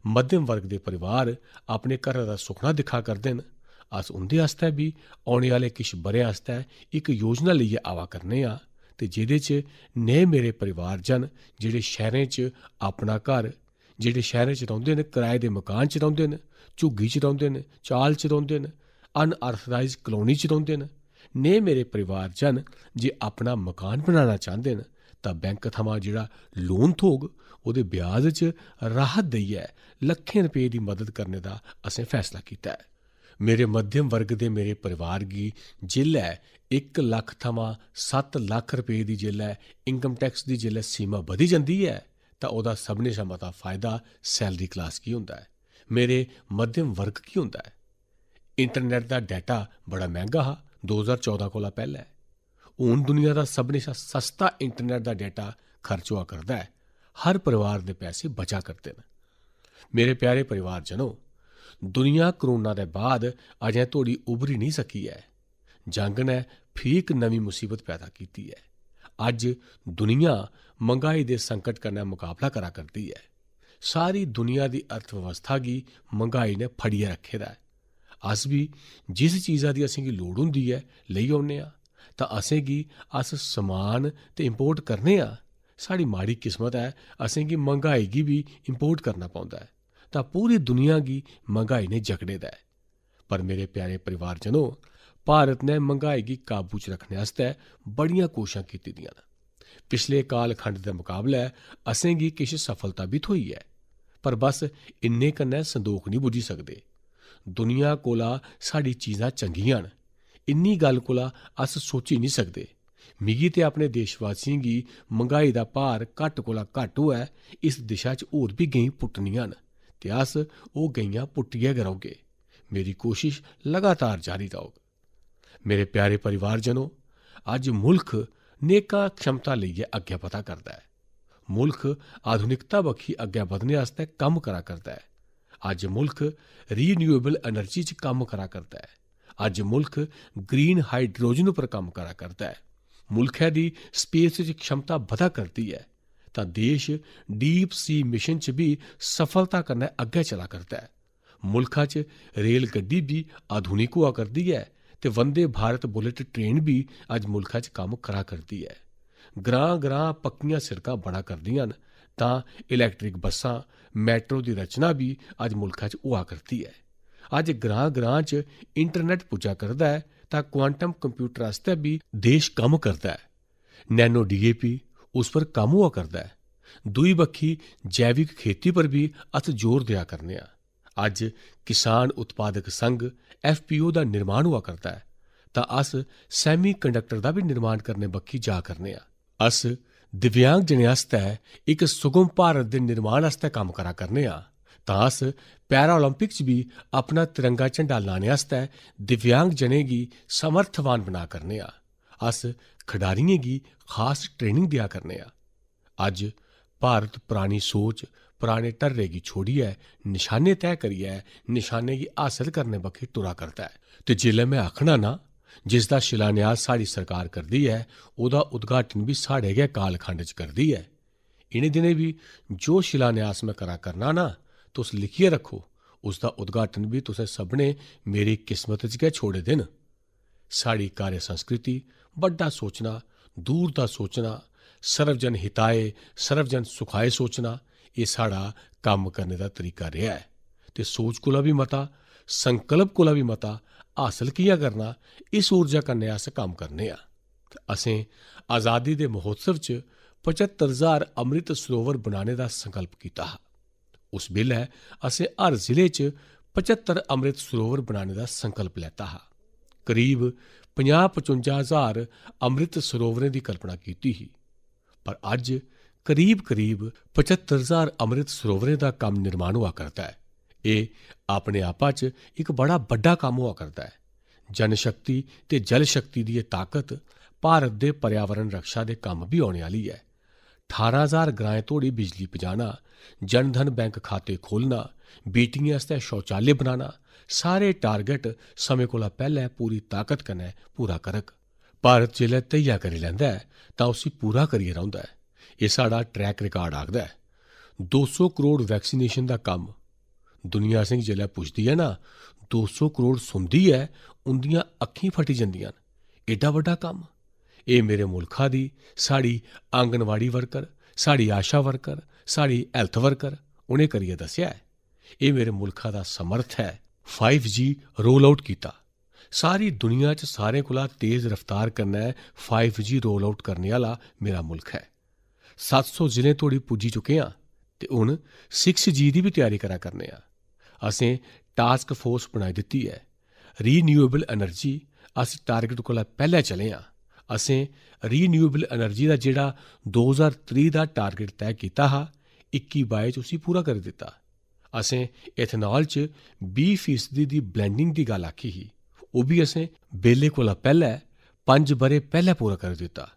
मध्यम वर्ग दे परिवार अपने घरै दा सुखना दिक्खा करदे न। अस उं'दे आस्तै बी औने आह्ले किश ब'रें आस्तै इक योजना लेइयै आवा करने आं, ते जेह्दे च नेह् मेरे परिवारजन जेह्ड़े शैह्रें च अपना घर, जेह्ड़े शैह्रें च रौंह्दे न, कराए दे मकान च रौंह्दे न, झुग्गी च रौंह्दे न, चाल च रौंह्दे न, अनअर्थराइज कलोनी च रौंह्दे न, नेह् मेरे परिवारजन जे अपना मकान बनाना चांह्दे न, तां बैंक थमां जेह्ड़ा लोन थ्होग, ओह्दे ब्याज च राहत देइयै लक्खें रपेऽ दी मदद करने दा असें फैसला कीता ऐ। मेरे मध्यम वर्ग दे मेरे परिवार गी जेल्लै इक लक्ख थमां सत्त लक्ख रपेऽ दी जेल्लै इनकम टैक्स दी जेल्लै सीमा बधी जंदी ऐ, तां ओह्दा सभनें शा मता फायदा सैलरी क्लास गी होंदा ऐ, मेरे मध्यम वर्ग गी होंदा ऐ। इंटरनेट दा डेटा बड़ा मैंह्गा हा दो ज्हार चौदां कोला पैह्लें। हून दुनिया दा सभनें शा सस्ता इंटरनेट दा डेटा खर्च होआ करदा ऐ। हर परिवार दे पैसे बचा करदे न। मेरे प्यारे परिवारजनो, दुनिया कोरोना दे बाद अजें धोड़ी उभरी निं सकी ऐ। जंग ने फ्ही इक नमीं मुसीबत पैदा कीती ऐ। अज्ज दुनिया मंगाई दे संकट कन्नै मकाबला करा करदी ऐ। सारी दुनिया दी अर्थव्यवस्था गी मंगाई ने फड़ियै रक्खे दा ऐ। अस बी जिस चीजा दी असेंगी लोड़ होंदी ऐ, लेई औन्ने आं, तां असेंगी अस समान ते इंपोर्ट करने आं। साढ़ी माड़ी किस्मत ऐ, असेंगी मंगाई गी बी इंपोर्ट करना पौंदा ऐ, तां पूरी दुनिया गी मंगाई ने जकड़े दा ऐ। पर मेरे प्यारे परिवारजनो, भारत ने मंगाई गी काबू च रक्खने आस्तै बड़ियां कोशशां कीती दियां न। पिछले कालखंड दे मकाबलै असेंगी किश सफलता बी थ्होई ऐ, पर बस इन्ने कन्नै संदोख निं बुज्झी सकदे। दुनिया कोला साढ़ी चीजां चंगियां न, इन्नी गल्ल कोला अस सोची निं सकदे। मिगी ते अपने देशवासियें गी मंगाई दा भार घट्ट कोला घट्ट होऐ, इस दिशा च होर बी गैईं पुट्टनियां न ते अस ओह् गैईयां पुट्टियै गै रौह्गे। मेरी कोशश लगातार जारी रौह्ग। मेरे प्यारे परिवारजनो, अज्ज मुल्ख नेकां क्षमता लेइयै अग्गें बधा करदा ऐ। मुल्ख आधुनिकता बक्खी अग्गें बधने आस्तै कम्म करा करदा ऐ। अज्ज मुल्ख रीन्यूएबल एनर्जी च कम्म करा करदा ऐ। अज्ज मुल्ख ग्रीन हाइड्रोजन उप्पर कम्म करा करदा ऐ। मुल्खै दी स्पेस च क्षमता बधा करदी ऐ, तां देश डीप सी मिशन च बी सफलता कन्नै अग्गें चला करदा ऐ। मुल्खा च रेल गड्डी बी आधुनिक होआ करदी ऐ ते वंदे भारत बुलेट ट्रेन बी अज्ज मुल्खा च कम्म करा करदी ऐ। ग्रां-ग्रां पक्कियां सिड़कां बना करदियां न, तां इलैक्ट्रिक बस्सां, मेट्रो दी रचना बी अज्ज मुल्खा च होआ करदी ऐ। अज्ज ग्रां-ग्रां च इंटरनेट पुज्जा करदा ऐ, तां क्वांटम कंप्यूटर आस्तै बी देश कम्म करदा ऐ। नैनो डीएपी उस पर कम्म होआ करदा ऐ। दूई बक्खी जैविक खेती पर बी अस जोर देआ करने आं। अज्ज किसान उत्पादक संघ, एफपीओ, दा निर्माण होआ करदा ऐ, तां अस सेमीकंडक्टर दा बी निर्माण करने बक्खी जा करने आं। अस दिव्यांग जनें आस्तै इक सुगम भारत दे निर्माण आस्तै कम्म करा करने आं, तां अस पैरा ओलंपिक च बी अपना तिरंगा झंडा लाने आस्तै दिव्यांग जनें गी समर्थवान बना करने आं। अस खडारियें गी खास ट्रेनिंग देआ करने आं। अज्ज भारत परानी सोच, पराने ढर्रे गी छोड़ियै, निशाने तय करियै, निशाने गी हासल करने बक्खी टुरा करदा ऐ। ते जिसलै में आखना ना, जिसदा शिलान्यास साढ़ी सरकार करदी ऐ, ओह्दा उद्घाटन बी साढ़े गै कालखंड च करदी ऐ। इ'नें दिनें बी जो शिलान्यास में करा करना ना, तुस लिखियै रक्खो, उसदा उद्घाटन बी तुसें सभनें मेरी किस्मत च गै छोड़े दे न। साढ़ी कार्य संस्कृति, बड्डा सोचना, दूर दा सोचना, सर्वजन हिताय, सर्वजन सुखाय सोचना, एह् साढ़ा कम्म करने दा तरीका रेहा ऐ। ते सोच कोला बी मता, संकल्प कोला बी मता हासल कि'यां करना, इस ऊर्जा कन्नै अस कम्म करने आं। ते असें आजादी दे महोत्सव च पचत्तर ज्हार अमृत सरोवर बनाने दा संकल्प कीता हा। उस बेल्लै असें हर जिले च पचत्तर अमृत सरोवर बनाने दा संकल्प लैता हा। करीब पंजाह् पचुंजा ज्हार अमृत सरोवरें दी कल्पना कीती ही, पर अज्ज करीब-करीब पचत्तर ज्हार अमृत सरोवरें दा कम्म निर्माण होआ करदा ऐ। एह् अपने आपा च इक बड़ा बड्डा कम्म होआ करदा ऐ। जनशक्ति ते जल शक्ति दी एह् ताकत भारत दे पर्यावरण रक्षा दे कम्म बी औने आह्ली ऐ। ठारां ज्हार ग्राएं धोड़ी बिजली पजाना, जन धन बैंक खाते खोलना, बेटियें आस्तै शौचालय बनाना, सारे टारगेट समें कोला पैह्‌लै पूरी ताकत कन्नै पूरा करग। भारत जिसलै धैया करी लैंदा ऐ, तां उसी पूरा करियै रौंह्दा ऐ। एह् साढ़ा ट्रैक रिकार्ड आखदा ऐ। दो सौ करोड़ वैक्सीनेशन दा कम्म। दुनिया असेंगी जिसलै पुछदी ऐ ना, दो सौ करोड़ सुनदी ऐ, उं'दियां अक्खीं फटी जंदियां न। एड्डा बड्डा कम्म। एह् मेरे मुल्खा दी, साढ़ी आंगनवाड़ी वर्कर, साढ़ी आशा वर्कर, साढ़ी हेल्थ वर्कर, उ'नें करियै दस्सेआ ऐ। एह् मेरे मुल्खा दा समर्थ ऐ। फाइव जी रोल आउट कीता। सारी दुनिया च सारें कोला तेज रफ्तार कन्नै फाइव जी रोल आउट करने आह्‌ला मेरा मुल्ख ऐ। सत्त सौ जिलें धोड़ी पुज्जी चुके आं ते हून सिक्स जी दी बी त्यारी करा करने आं। असें टास्क फोर्स बनाई दित्ती ऐ। रीन्यूएबल एनर्जी, अस टारगेट कोला पैह्‌लै चले आं। असें रीन्यूएबल एनर्जी दा जेह्‌ड़ा दो ज्हार त्रीह् दा टारगेट तय कीता हा, इक्की बाई च उसी पूरा करी दित्ता। असें एथेनॉल च बीह् फीसदी दी ब्लेंडिंग दी गल्ल आखी ही, ओह् बी असें बेल्ले कोला पैह्‌लै, पंज ब'रे पैह्‌लै पूरा करी दित्ता।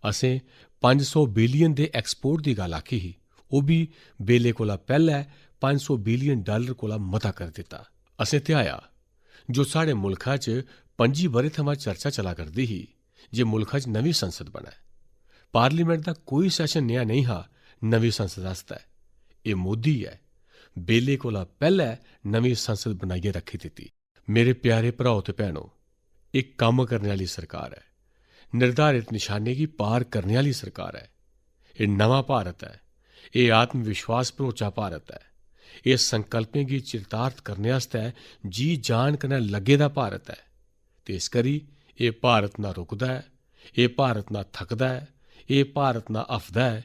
असें पंज सौ बिलियन दे एक्सपोर्ट दी गल्ल आखी ही, ओह् बी बेल्ले कोला पैह्‌लै पंज सौ बिलियन डालर कोला मता करी दित्ता। असें ध्याया जो साढ़े मुल्खा च पंजी ब'रे थमां चर्चा चला करदी ही जे मुल्खा च नमीं संसद बनै। पार्लियामेंट दा कोई सैशन नेहा नेईं हा नमीं संसद आस्तै। एह् मोदी ऐ, बेल्ले कोला पैह्‌लै नमीं संसद बनाइयै रक्खी दित्ती। मेरे प्यारे भ्राओ ते भैनो, एह् कम्म करने आह्‌ली सरकार ऐ, निर्धारित निशाने गी पार करने आह्‌ली सरकार ऐ। एह् नमां भारत ऐ, एह् आत्मविश्वास भरोचा भारत ऐ, एह् संकल्पें गी चरितार्थ करने आस्तै जी जान कन्नै लग्गे दा भारत ऐ। ते इस करी एह् भारत ना रुकदा ऐ, एह् भारत ना थकदा ऐ, एह् भारत ना हफदा ऐ,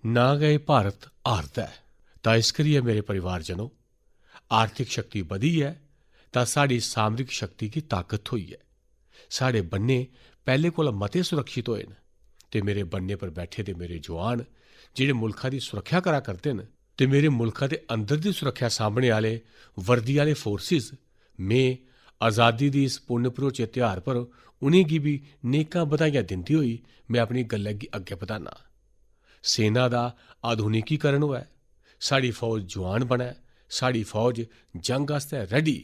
ना गै एह् भारत हारदा ऐ। तां इस करियै मेरे परिवारजनो, आर्थिक शक्ति बधी ऐ तां साढ़ी सामरिक शक्ति गी ताकत थ्होई ऐ। साढ़े बन्ने पैह्‌ले कोला मते सुरक्षित होए न ते मेरे बन्ने पर बैठे दे मेरे जवान जेह्‌ड़े मुल्खा दी सुरक्षा करा करदे न ते मेरे मुल्खा दे अंदर दी सुरक्षा सांभने आह्‌ले वर्दी आह्‌ले फोर्सेस, में आजादी दी इस पुन्न भरोचे ध्यार पर उ'नेंगी बी नेकां बधाइयां दिंदे होई में अपनी गल्लै गी अग्गें बधाना। सेना दा आधुनिकीकरण होऐ, साढ़ी फौज जुआन बनै, साढ़ी फौज जंग आस्तै ready,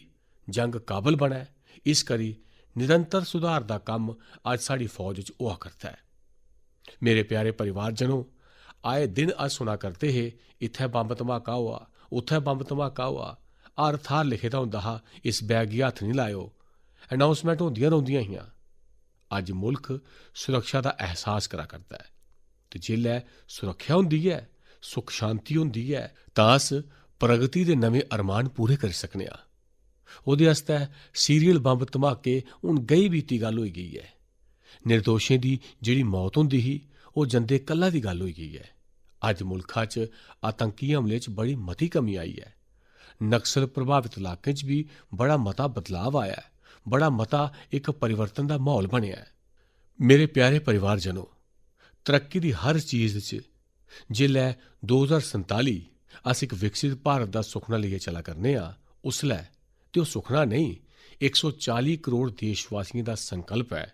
जंग काबल बनै, इस करी निरंतर सुधार दा कम्म अज्ज साढ़ी फौज च होआ करदा ऐ। मेरे प्यारे परिवारजनो, आए दिन अस सुना करदे हे, "इत्थै बम्ब धमाका होआ, उत्थै बम्ब धमाका होआ।" हर थाह्‌र लिखे दा होंदा हा, "इस बैग गी हत्थ निं लाएओ।" अनाउंसमेंट होंदियां रौंह्‌दियां हियां। अज्ज मुल्ख सुरक्षा दा एहसास करा करदा ऐ। ते जिसलै सुरक्षा होंदी ऐ, सुख शांति होंदी ऐ, तां अस प्रगति दे नमें अरमान पूरे करी सकने आं। ओह्‌दे आस्तै सीरियल बम्ब धमाके हून गई बीती गल्ल होई गेई ऐ। निर्दोशें दी जेह्‌ड़ी मौत होंदी ही, ओह् जंदे कल्ला दी गल्ल होई गेई ऐ। अज्ज मुल्खा च आतंकी हमले च बड़ी मती कमी आई ऐ। नक्सल प्रभावत इलाकें च बी बड़ा मता बदलाव आया ऐ, बड़ा मता इक परिवर्तन दा म्हौल बनेआ ऐ। मेरे प्यारे परिवारजनो, तरक्की दी हर चीज च जिसलै दो ज्हार संताली अस इक विकसित भारत दा सुखना लेइयै चला करने आं, उसलै, ते ओह् सुखना नेईं, इक सौ चाली करोड़ देशवासियें दा संकल्प ऐ,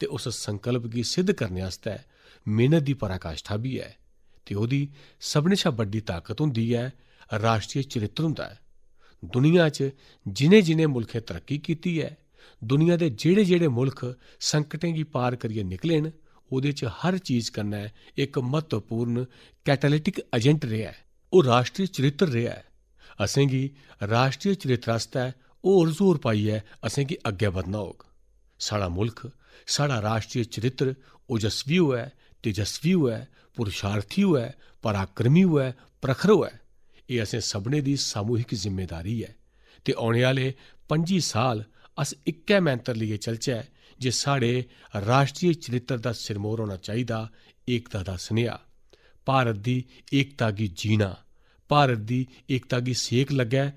ते उस संकल्प गी सिद्ध करने आस्तै मेहनत दी पराकाष्ठा बी ऐ, ते ओह्दी सभनें शा बड्डी ताकत होंदी ऐ राश्ट्री चरित्र होंदा ऐ। दुनिया च जिनें-जिनें मुल्खें तरक्की कीती ऐ, दुनिया दे जेह्ड़े-जेह्ड़े मुल्ख संकटें गी पार करियै निकले न, ओह्दे च हर चीज कन्नै इक म्हत्तवपूर्ण कैटालिटिक एजेंट रेहा ऐ। ओह् राश्ट्री चरित्र रेहा ऐ। असेंगी राश्ट्री चरित्र आस्तै होर जोर पाइयै असेंगी अग्गै बधना होग। साढ़ा मुल्ख, साढ़ा राश्ट्री चरित्र ओजस्वी होऐ, तेजस्वी होऐ, पुरुषार्थी होऐ, पराक्रमी होऐ, प्रखर होऐ। एह् असें सभनें दी सामूहिक जिम्मेदारी ऐ। ते औने आह्ले पंजी साल अस इक्कै मैंतर लेइयै चलचै जे साढ़े राश्ट्री चरित्र दा सिरमौर होना चाहिदा एकता दा सनेहा। भारत दी एकता गी जीना, भारत दी एकता गी सेक लग्गै।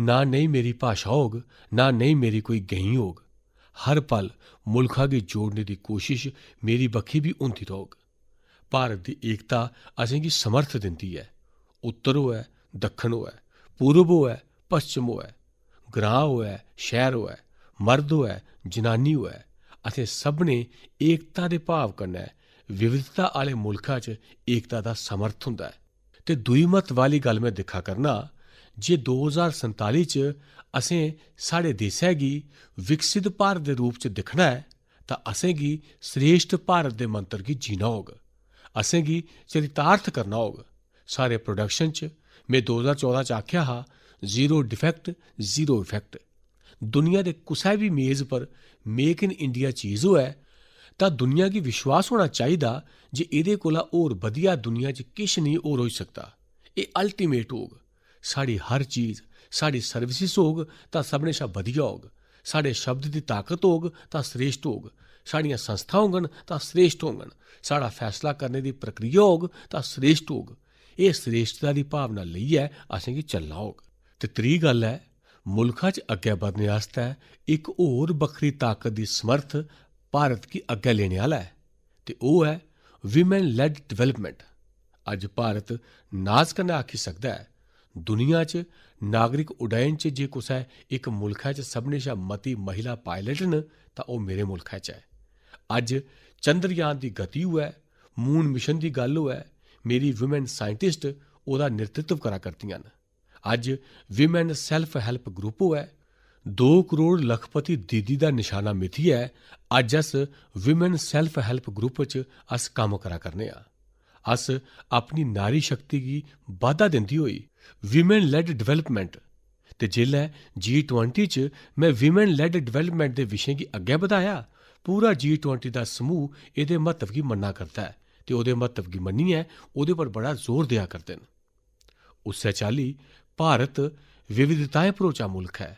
ना नेही मेरी भाशा होग, ना नेही मेरी कोई गैंई होग। हर पल मुल्खा गी जोड़ने दी कोशश मेरी बक्खी बी होंदी रौह्ग। भारत दी एकता असेंगी समर्थ दिंदी ऐ। उत्तर होऐ, दक्खन होऐ, पूरब होऐ, पश्चिम होऐ, ग्रां होऐ, शैह्र होऐ, मर्द होऐ, जनानी होऐ, असें सभनें एकता दे भाव कन्नै विविधता आह्ले मुल्खा च एकता दा समर्थ होंदा ऐ। ते दूई म्हत्तव आह्ली गल्ल में दिक्खा करना जे दो ज्हार संताली च असें साढ़े देसै गी विकसित भारत दे रूप च दिक्खना ऐ, तां असेंगी श्रेष्ठ भारत दे मंत्र गी जीना होग। असेंगी चरितार्थ करना होग। सारे प्रोडक्शन च में दो ज्हार चौदां च आखेआ हा, "Zero defect, zero effect।" दुनिया दे कुसै बी मेज पर मेक इन इंडिया चीज होऐ, तां दुनिया गी विश्वास होना चाहिदा जे एह्दे कोला होर बधिया दुनिया च किश नेईं होर होई सकदा। एह् अल्टीमेट होग। साढ़ी हर चीज, साढ़ी सर्विसेज होग, तां सभनें शा बधिया होग। साढ़े शब्द दी ताकत होग, तां श्रेष्ठ होग। साढ़ियां संस्थां होङन, तां श्रेष्ठ होङन। साढ़ा फैसला करने दी प्रक्रिया होग, तां श्रेष्ठ होग। एह् श्रेष्ठता दी भावना लेइयै असेंगी चलना होग। ते त्री गल्ल ऐ, मुल्खा च अग्गै बधने आस्तै इक होर बक्खरी ताकत दी समर्थ भारत गी अग्गै लेने आह्ला ऐ, ते ओह् ऐ women led development। अज्ज भारत नाज कन्नै आखी सकदा ऐ, दुनिया च नागरिक उड्डयन च जे कुसै इक मुल्खै च सभनें शा मती महिला पायलट न, तां ओह् मेरे मुल्खै च ऐ। अज्ज चंद्रयान दी गति होऐ, मून मिशन दी गल्ल होऐ, मेरी वुमेन साइंटिस्ट ओह्दा नेतृत्व करा करदियां न। अज्ज विमेन सेल्फ हेल्प ग्रुप होऐ, दो करोड़ लखपति दीदी दा निशाना मिथियै अज्ज अस विमेन सेल्फ हेल्प ग्रुप च अस कम्म करा करने आं। अस अपनी नारी शक्ति गी बाधा दिंदी होई विमेन लेड डेवलपमेंट, ते जेल्लै जी ट्वेंटी च में विमेन लेड डेवलपमेंट दे विशे गी अग्गै बधाया, पूरा जी ट्वेंटी दा समूह एह्दे म्हत्तव गी मन्ना करदा ऐ ते ओह्दे म्हत्तव गी मन्नियै ओह्दे पर बड़ा जोर देआ करदे न। उस्सै चाल्ली भारत विविधताएं भरोचा मुल्ख ऐ।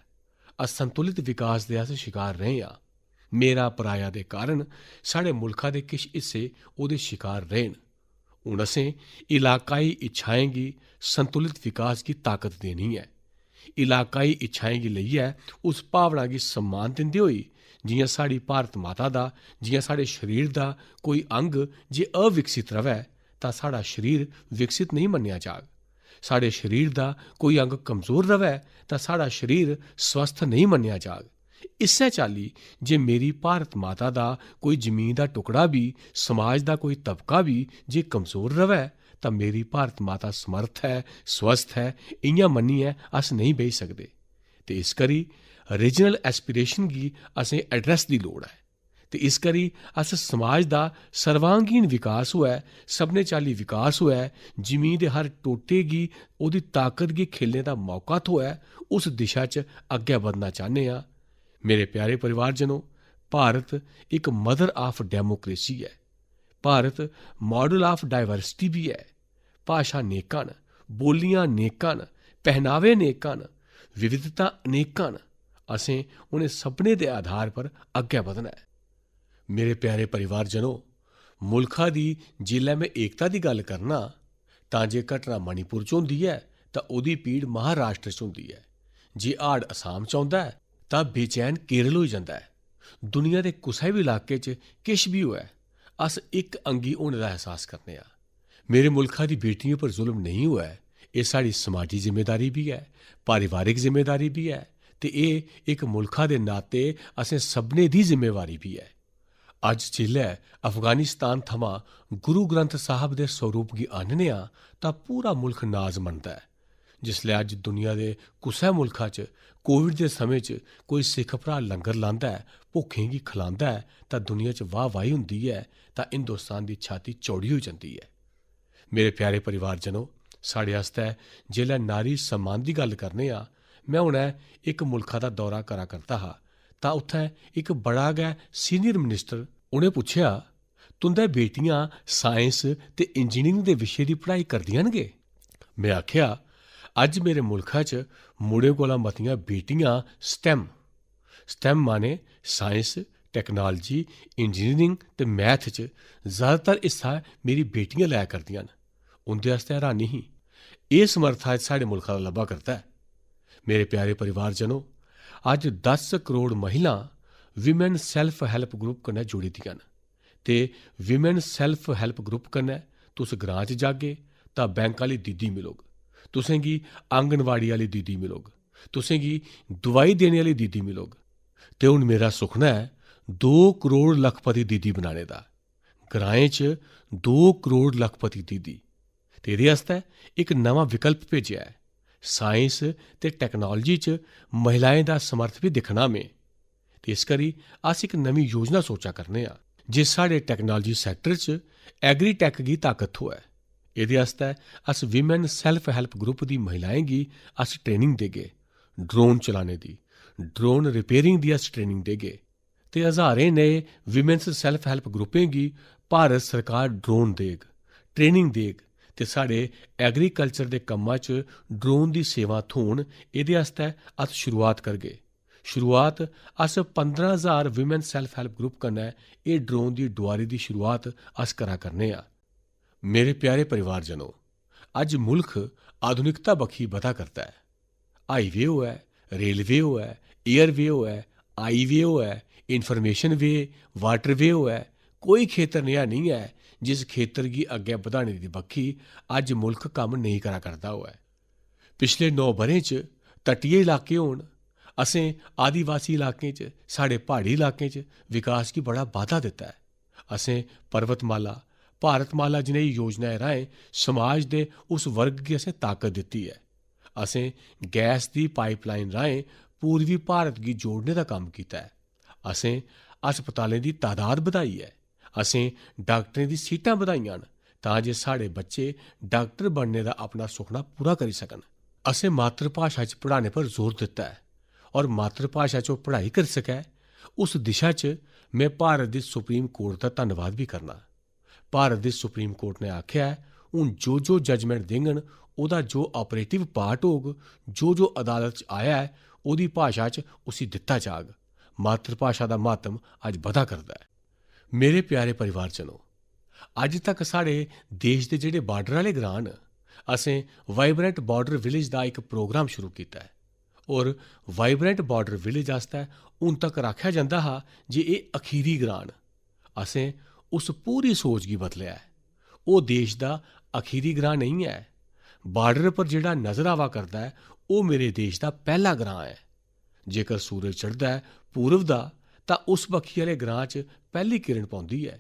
असंतुलित विकास दे अस शिकार रेह् आं। मेरा पराया दे कारण साढ़े मुल्खा दे किश हिस्से ओह्दे शिकार रेह् न। हून असें इलाकाई इच्छाएं गी संतुलित विकास गी ताकत देनी ऐ। इलाकाई इच्छाएं गी लेइयै उस भावना गी सम्मान दिंदे होई, जि'यां साढ़ी भारत माता दा, जि'यां साढ़े शरीर दा कोई अंग जे अविकसित र'वै, तां साढ़ा शरीर विकसित नेईं मन्नेआ जाग। साढ़े शरीर दा कोई अंग कमजोर र'वै, तां साढ़ा शरीर स्वस्थ नेईं मन्नेआ जाग। इस्सै चाल्ली जे मेरी भारत माता दा कोई जमीन दा टुकड़ा बी, समाज दा कोई तबका बी जे कमजोर र'वै, तां मेरी भारत माता समर्थ ऐ, स्वस्थ ऐ, इ'यां मन्नियै अस नेईं बेही सकदे। ते इस करी रीजनल एस्पिरेशन गी असें एड्रेस दी लोड़ ऐ। ते इस करी अस समाज दा सर्वांगीण विकास होऐ, सभनें चाल्ली विकास होऐ, जमीन दे हर टोटे गी ओह्दी ताकत गी खेलने दा मौका थ्होऐ, उस दिशा च अग्गै बधना चाह्न्ने आं। मेरे प्यारे परिवारजनो, भारत इक मदर ऑफ डेमोक्रेसी ऐ। भारत मॉडल ऑफ डाइवर्सिटी बी ऐ। भाशा नेकां न, बोलियां नेकां न, पहनावे नेकां न, विविधता अनेकां न। असें उ'नें सभनें दे आधार पर अग्गै बधना ऐ। मेरे प्यारे परिवारजनो, मुल्खा दी जिसलै में एकता दी गल्ल करना, तां जे घटना मणिपुर च होंदी ऐ, तां ओह्दी पीड़ महाराष्ट्र च होंदी ऐ। जे हाड़ असाम च औंदा ऐ, तां बेचैन केरल होई जंदा ऐ। दुनिया दे कुसै बी इलाके च किश बी होऐ, अस इक अंगी होने दा एहसास करने आं। मेरे मुल्खा दी बेटियें पर जुल्म नेईं होऐ, एह् साढ़ी समाजी जिम्मेदारी बी ऐ, पारिवारिक जिम्मेदारी बी ऐ, ते एह् इक मुल्खा दे नाते असें सभनें दी जिम्मेवारी बी ऐ। अज्ज जिसलै अफगानिस्तान थमां गुरु ग्रंथ साहब दे स्वरूप गी आह्नने आं, तां पूरा मुल्ख नाज मनदा ऐ। जिसलै अज्ज दुनिया दे कुसै मुल्खा च कोविड दे समें च कोई सिक्ख भ्राऽ लंगर लांदा ऐ, भुक्खें गी खलांदा ऐ, तां दुनिया च वाह-वाही होंदी ऐ, तां हिंदुस्तान दी छाती चौड़ी होई जंदी ऐ। मेरे प्यारे परिवारजनो, साढ़े आस्तै जेल्लै नारी सम्मान दी गल्ल करने आं, में हुनै इक मुल्खा दा दौरा करा करदा हा, तां उत्थै इक बड़ा गै सीनियर मिनिस्टर, उ'नें पुच्छेआ, "तुं'दै बेटियां साइंस ते इंजीनियरिंग दे विशे दी पढ़ाई करदियां न गे?" में आखेआ, "अज्ज मेरे मुल्खा च मुड़ें कोला मतियां बेटियां स्टेम, स्टेम माने साइंस, टेक्नोलॉजी, इंजीनियरिंग ते मैथ च ज्यादातर हिस्सा मेरी बेटियां लै करदियां न। उं'दे आस्तै हैरानी ही। एह् समर्थ अज्ज साढ़े मुल्खा दा लब्भा करदा ऐ।" मेरे प्यारे परिवारजनो, अज्ज दस करोड़ महिलां Women Self Help Group कन्नै जुड़ी दियां न। ते Women Self Help Group कन्नै तुस ग्रां च जागे तां बैंक आह्ली दीदी मिलग, तुसेंगी आंगनवाड़ी आह्ली दीदी मिलग, तुसेंगी दवाई देने आह्ली दीदी मिलग। ते हून मेरा सुखना ऐ दो करोड़ लखपति दीदी बनाने दा। ग्राएं च दो करोड़ लखपति दीदी। ते एह्दे आस्तै इक नमां विकल्प भेजेआ ऐ। साइंस ते टेक्नोलॉजी च महिलाएं दा समर्थ बी दिक्खना में। ते इस करी अस इक नमीं योजना सोचा करने आं जे साढ़े टेक्नोलॉजी सैक्टर च एग्रीटेक गी ताकत थ्होऐ। एह्दे आस्तै अस Women Self Help Group दी महिलाएं गी अस ट्रेनिंग देगे, ड्रोन चलाने दी, ड्रोन रिपेयरिंग दी अस ट्रेनिंग देगे। ते हजारें नए Women's Self Help ग्रुपें गी भारत सरकार ड्रोन देग, ट्रेनिंग देग ते साढ़े एग्रीकल्चर दे कम्मा च ड्रोन दी सेवा थ्होन, एह्दे आस्तै अस शुरुआत करगे। शुरुआत अस पंदरां हजार Women Self Help Group कन्नै एह् ड्रोन दी डुआरी दी शुरुआत अस करा करने आं। मेरे प्यारे परिवारजनो, अज्ज मुल्ख आधुनिकता बक्खी बधा करदा ऐ। हाईवे होऐ, रेलवे होऐ, एयरवे होऐ, आईवे होऐ, इंफॉर्मेशन वे, वाटरवे होऐ, कोई खेतर नेहा नेईं ऐ जिस खेतर गी अग्गें बधाने दी बक्खी अज्ज मुल्ख कम्म नेईं करा करदा होऐ। पिछले नौ ब'रें च तटीय इलाके होन, असें आदिवासी इलाकें च, साढ़े प्हाड़ी इलाकें च विकास गी बड़ा बाद्धा दित्ता ऐ। असें पर्वतमाला, भारतमाला जनेही योजनाएं राहें समाज दे उस वर्ग गी असें ताकत दित्ती ऐ। असें गैस दी पाइपलाइन राहें पूर्वी भारत गी जोड़ने दा कम्म कीता ऐ। असें अस्पतालें दी तादाद बधाई ऐ। असें डाक्टरें दी सीटां बधाइयां न तां जे साढ़े बच्चे डाक्टर बनने दा अपना सुखना पूरा करी सकन। असें मातृभाशा च पढ़ाने पर जोर दित्ता ऐ और मातृभाशा च ओह् पढ़ाई करी सकै, उस दिशा च में भारत दी सुप्रीम कोर्ट दा धन्नवाद बी करना। भारत दी सुप्रीम कोर्ट ने आखेआ ऐ, हून जो जो जजमेंट देङन, ओह्दा जो ऑपरेटिव पार्ट होग, जो जो अदालत च आया ऐ, ओह्दी भाशा च उसी दित्ता जाग। मातृभाशा दा म्हात्म अज्ज बधा करदा ऐ। मेरे प्यारे परिवारजनो, अज्ज तक साढ़े देश दे जेह्ड़े बार्डर आह्ले ग्रांऽ न, असें वाइब्रेंट बार्डर विलेज दा इक प्रोग्राम शुरू कीता ऐ। और वाइब्रेंट बार्डर विलेज आस्तै हून तक्कर आखेआ जंदा हा जे एह् अखीरी ग्रांऽ न। असें उस पूरी सोच गी बदलेआ ऐ। ओह् देश दा अखीरी ग्रांऽ नेईं ऐ। बार्डर पर जेह्ड़ा नजर आवा करदा ऐ, ओह् मेरे देश दा पैह्ला ग्रांऽ ऐ। जेकर सूरज चढ़दा ऐ पूरब दा, तां उस बक्खी आह्ले ग्रांऽ च पैह्ली किरण पौंदी ऐ।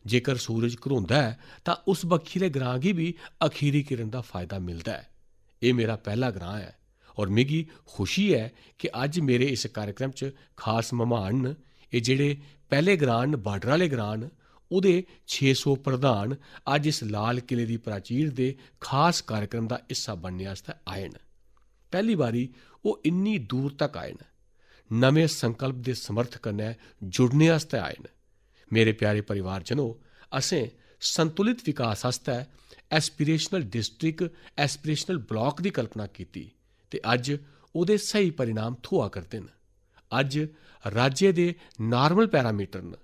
जेकर सूरज घरोंदा ऐ, तां उस बक्खी आह्ले ग्रांऽ गी बी अखीरी किरण दा फायदा मिलदा ऐ। एह् मेरा पैह्ला ग्रांऽ ऐ और मिगी खुशी ऐ कि अज्ज मेरे इस कार्यक्रम च खास मम्हान न। एह् जेह्ड़े पैह्ले ग्रांऽ न, बार्डर आह्ले ग्रांऽ न, ओह्दे छे सौ प्रधान अज्ज इस लाल किले दी प्राचीर दे खास कार्यक्रम दा हिस्सा बनने आस्तै आए न। पैह्ली बारी ओह् इन्नी दूर तक आए न, नमें संकल्प दे समर्थ कन्नै जुड़ने आस्तै आए न। मेरे प्यारे परिवारजनो, असें संतुलित विकास आस्तै एस्पिरेशनल डिस्ट्रिक्ट, एस्पिरेशनल ब्लॉक दी कल्पना कीती ते अज्ज ओह्दे स्हेई परिणाम थ्होआ करदे न। अज्ज राज्य दे नार्मल पैरामीटर न,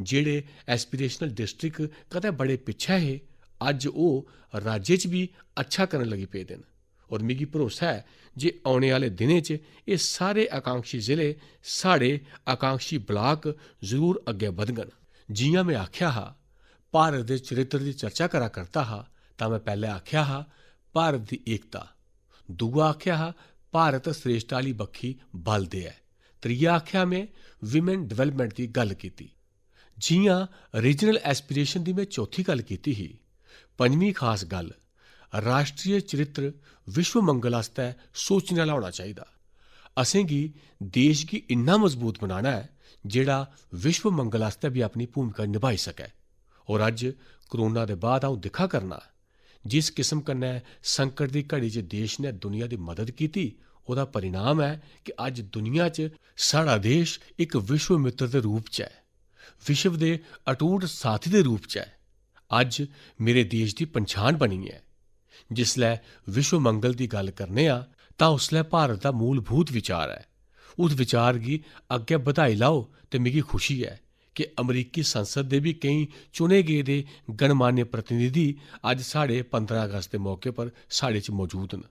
जेह्ड़े एस्पिरेशनल डिस्ट्रिक्ट कदें बड़े पिच्छें हे, अज्ज ओह् राज्य च बी अच्छा करन लगी पेदे न। और मिगी भरोसा ऐ जे औने आह्ले दिनें च एह् सारे आकांक्षी जिले, साढ़े आकांक्षी ब्लाक जरूर अग्गें बधङन। जि'यां में आखेआ हा, भारत दे चरित्र दी चर्चा करा करदा हा तां में पैह्लें आखेआ हा, भारत दी एकता। दूआ आखेआ हा, भारत श्रेष्ठता आह्ली बक्खी बल देऐ। त्रीया आखेआ, में विमेन डेवलपमेंट दी गल्ल कीती। जि'यां रीजनल एस्पिरेशन दी में चौथी गल्ल कीती ही, पंजमीं खास गल्ल, राष्ट्रीय चरित्र विश्व मंगल आस्तै सोचने आह्ला होना चाहिदा। असेंगी देश गी इन्ना मजबूत बनाना ऐ जेह्ड़ा विश्व मंगल आस्तै बी अपनी भूमिका नभाई सकै। और अज्ज कोरोना दे बाद अ'ऊं दिक्खा करना, जिस किस्म कन्नै संकट दी घड़ी च देश ने दुनिया दी मदद कीती, ओह्दा परिणाम ऐ कि अज्ज दुनिया च साढ़ा देश इक विश्व मित्र दे रूप च ऐ, विश्व दे अटूट साथी दे रूप च ऐ। अज्ज मेरे देश दी पंछान बनी ऐ। जिसलै विश्व मंगल दी गल्ल करने आं तां उसलै भारत दा मूलभूत विचार ऐ। उस विचार गी अग्गै बधाई लाओ ते मिगी खुशी ऐ कि अमरीकी संसद दे बी केईं चुने गेदे गणमान्य प्रतिनिधि अज्ज साढ़े पंदरां अगस्त दे मौके पर साढ़े च मौजूद न।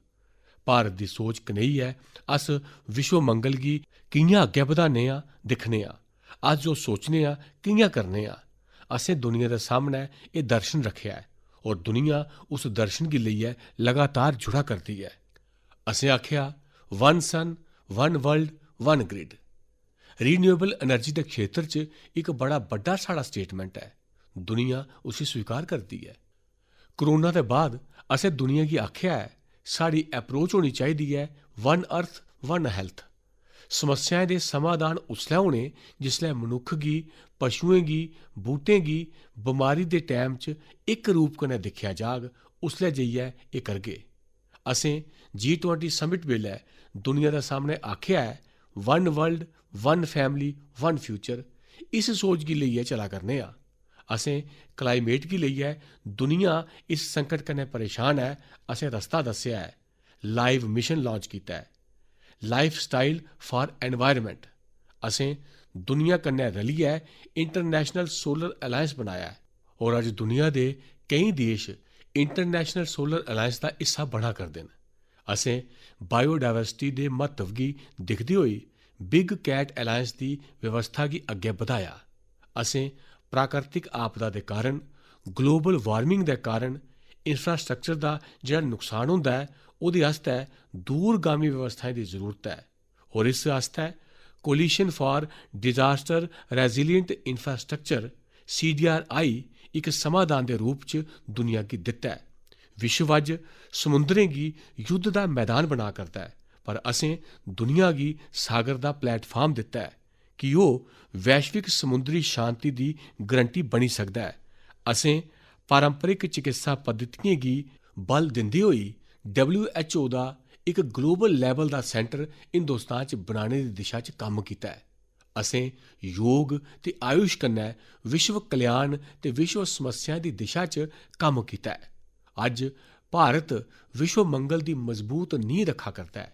भारत दी सोच कनेही ऐ, अस विश्व मंगल गी कि'यां अग्गै बधाने आं, दिक्खने आं। अस जो सोचने आं, कि'यां करने आं। असें दुनिया दे सामनै एह् दर्शन रक्खेआ ऐ और दुनिया उस दर्शन गी लेइयै लगातार जुड़ा करदी ऐ। असें आखेआ, "One sun, one world, one grid।" Renewable energy दे खेतर च इक बड़ा बड्डा साढ़ा स्टेटमेंट ऐ। दुनिया उसी स्वीकार करदी ऐ। कोरोना दे बाद असें दुनिया गी आखेआ ऐ, साढ़ी अप्रोच होनी चाहिदी ऐ वन अर्थ, वन हैल्थ। समस्याएं दे समाधान उसलै होने जिसलै मनुक्ख गी, पशुएं गी, बूह्टें गी बमारी दे टैम च इक रूप कन्नै दिक्खेआ जाग, उसलै जाइयै एह् करगे। असें जी ट्वेंटी समिट बेल्लै दुनिया दे सामनै आखेआ ऐ, "One world, one family, one future।" इस सोच गी लेइयै चला करने आं। असें क्लाइमेट गी लेइयै, दुनिया इस संकट कन्नै परेशान ऐ, असें रस्ता दस्सेआ ऐ, लाइव मिशन लांच कीता ऐ, लाइफ स्टाइल फॉर एनवायरनमेंट। असें दुनिया कन्नै रलियै इंटरनेशनल सोलर अलायंस बनाया ऐ और अज्ज दुनिया दे केईं देश इंटरनेशनल सोलर अलायंस दा हिस्सा बना करदे न। असें बायोडायवर्सिटी दे म्हत्तव गी दिखदे होई बिग कैट अलायंस दी व्यवस्था गी अग्गै बधाया। असें प्राकृतिक आपदा दे कारण, ग्लोबल वार्मिंग दे कारण इंफ्रास्ट्रक्चर दा जेह्ड़ा नुकसान होंदा ऐ, ओह्दे आस्तै दूरगामी व्यवस्थाएं दी जरूरत ऐ और इस आस्तै Coalition for Disaster Resilient Infrastructure, C D R I, इक समाधान दे रूप च दुनिया गी दित्ता ऐ। विश्व अज्ज समुंदरें गी युद्ध दा मैदान बना करदा ऐ, पर असें दुनिया गी सागर दा प्लेटफार्म दित्ता ऐ कि ओह् वैश्विक समुंदरी शांति दी गारंटी बनी सकदा ऐ। असें पारंपरिक चिकित्सा पद्धतियें गी बल दिंदे होई W H O दा इक ग्लोबल लेवल दा सेंटर हिंदुस्तान च बनाने दी दिशा च कम्म कीता ऐ। असें योग ते आयुष कन्नै विश्व कल्याण ते विश्व समस्याएं दी दिशा च कम्म कीता ऐ। अज्ज भारत विश्व मंगल दी मजबूत नींह रक्खा करदा ऐ।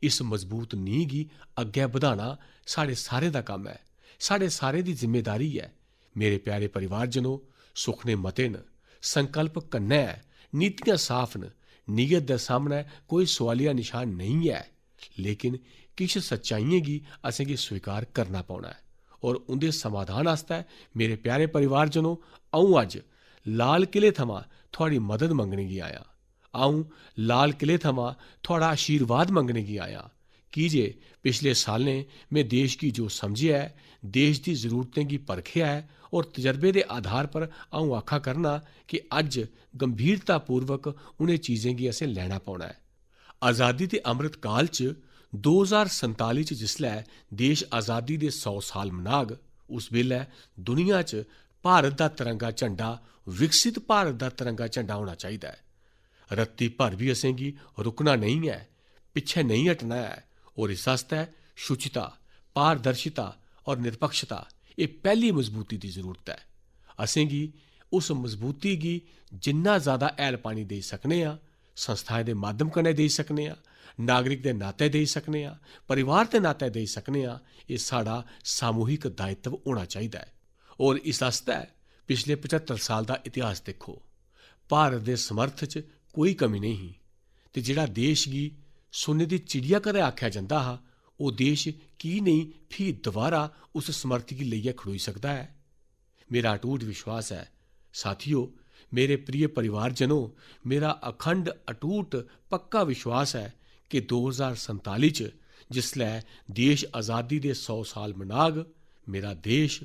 इस मजबूत नींह गी अग्गै बधाना साढ़े सारें दा कम्म ऐ, साढ़े सारें दी जिम्मेदारी ऐ। मेरे प्यारे परिवारजनो, सुखने मते न, संकल्प कन्नै ऐ, नीतियां साफ न, नीयत दे सामनै कोई सोआलिया निशान नेईं ऐ, लेकिन किश सच्चाइयें गी असेंगी स्वीकार करना पौना ऐ। और उं'दे समाधान आस्तै, मेरे प्यारे परिवारजनो, अ'ऊं अज्ज लाल किले थमां थुआढ़ी मदद मंगने गी आया। अ'ऊं लाल किले थमां थुआढ़ा आशीर्वाद मंगने गी आया, की जे पिछले सालें में देश गी जो समझेआ ऐ, देश दी जरूरतें गी परखेआ ऐ और तजर्बे दे आधार पर अ'ऊं आखा करना कि अज्ज गंभीरतापूर्वक उ'नें चीजें गी असें लैना पौना ऐ। आजादी दे अमृत काल च दो ज्हार संताली च जिसलै देश आजादी दे सौ साल मनाग, उस बेल्लै दुनिया च भारत दा तिरंगा झंडा विकसित भारत दा तिरंगा झंडा होना चाहिदा ऐ। रत्ती भर बी असेंगी रुकना नेईं ऐ, पिच्छें नेईं हटना ऐ और इस आस्तै शुचिता, पारदर्शिता और निरपक्षता, एह् पैह्ली मजबूती दी जरूरत ऐ। असेंगी उस मजबूती गी जिन्ना ज्यादा हैल पानी देई सकने आं, संस्थाएं दे माध्यम कन्नै देई सकने आं, नागरिक दे नातै देई सकने आं, परिवार दे नातै देई सकने आं, एह् साढ़ा सामूहिक दायित्व होना चाहिदा ऐ। और इस आस्तै पिछले पचत्तर साल दा इतिहास दिक्खो, भारत दे समर्थ च कोई कमी नेईं ही ते जेह्ड़ा देश गी सुन्ने दी चिड़िया कदें आखेआ जंदा हा, ओह् देश की नेईं फ्ही दोबारा उस समर्थ गी लेइयै खड़ोई सकदा ऐ? मेरा अटूट विश्वास ऐ, साथियो, मेरे प्रिय परिवारजनो, मेरा अखंड, अटूट, पक्का विश्वास ऐ कि दो ज्हार संताली च जिसलै देश आजादी दे सौ साल मनाग, मेरा देश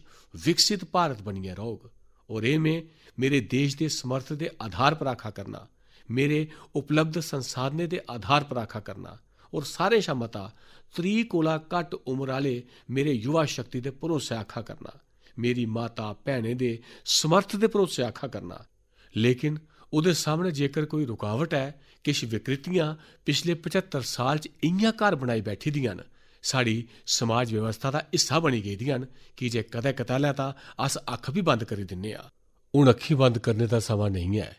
विकसित भारत बनियै रौह्ग। और एह् में मेरे देश दे समर्थ दे आधार पर आखा करना, मेरे उपलब्ध संसाधनें दे आधार पर आखा करना, और सारें शा मता त्रीह् कोला घट्ट उम्र आह्ले मेरे युवा शक्ति दे भरोसै आखा करना, मेरी माता भैनें दे समर्थ दे भरोसै आखा करना। लेकिन ओह्दे सामनै जेकर कोई रुकावट ऐ, किश विकृतियां पिछले पचत्तर साल च इ'यां घर बनाई बैठी दियां न, साढ़ी समाज व्यवस्था दा हिस्सा बनी गेदियां न, की जे कदै कतालै तां अस अक्ख बी बंद करी दिन्ने आं। हून अक्खीं बंद करने दा समां नेईं ऐ।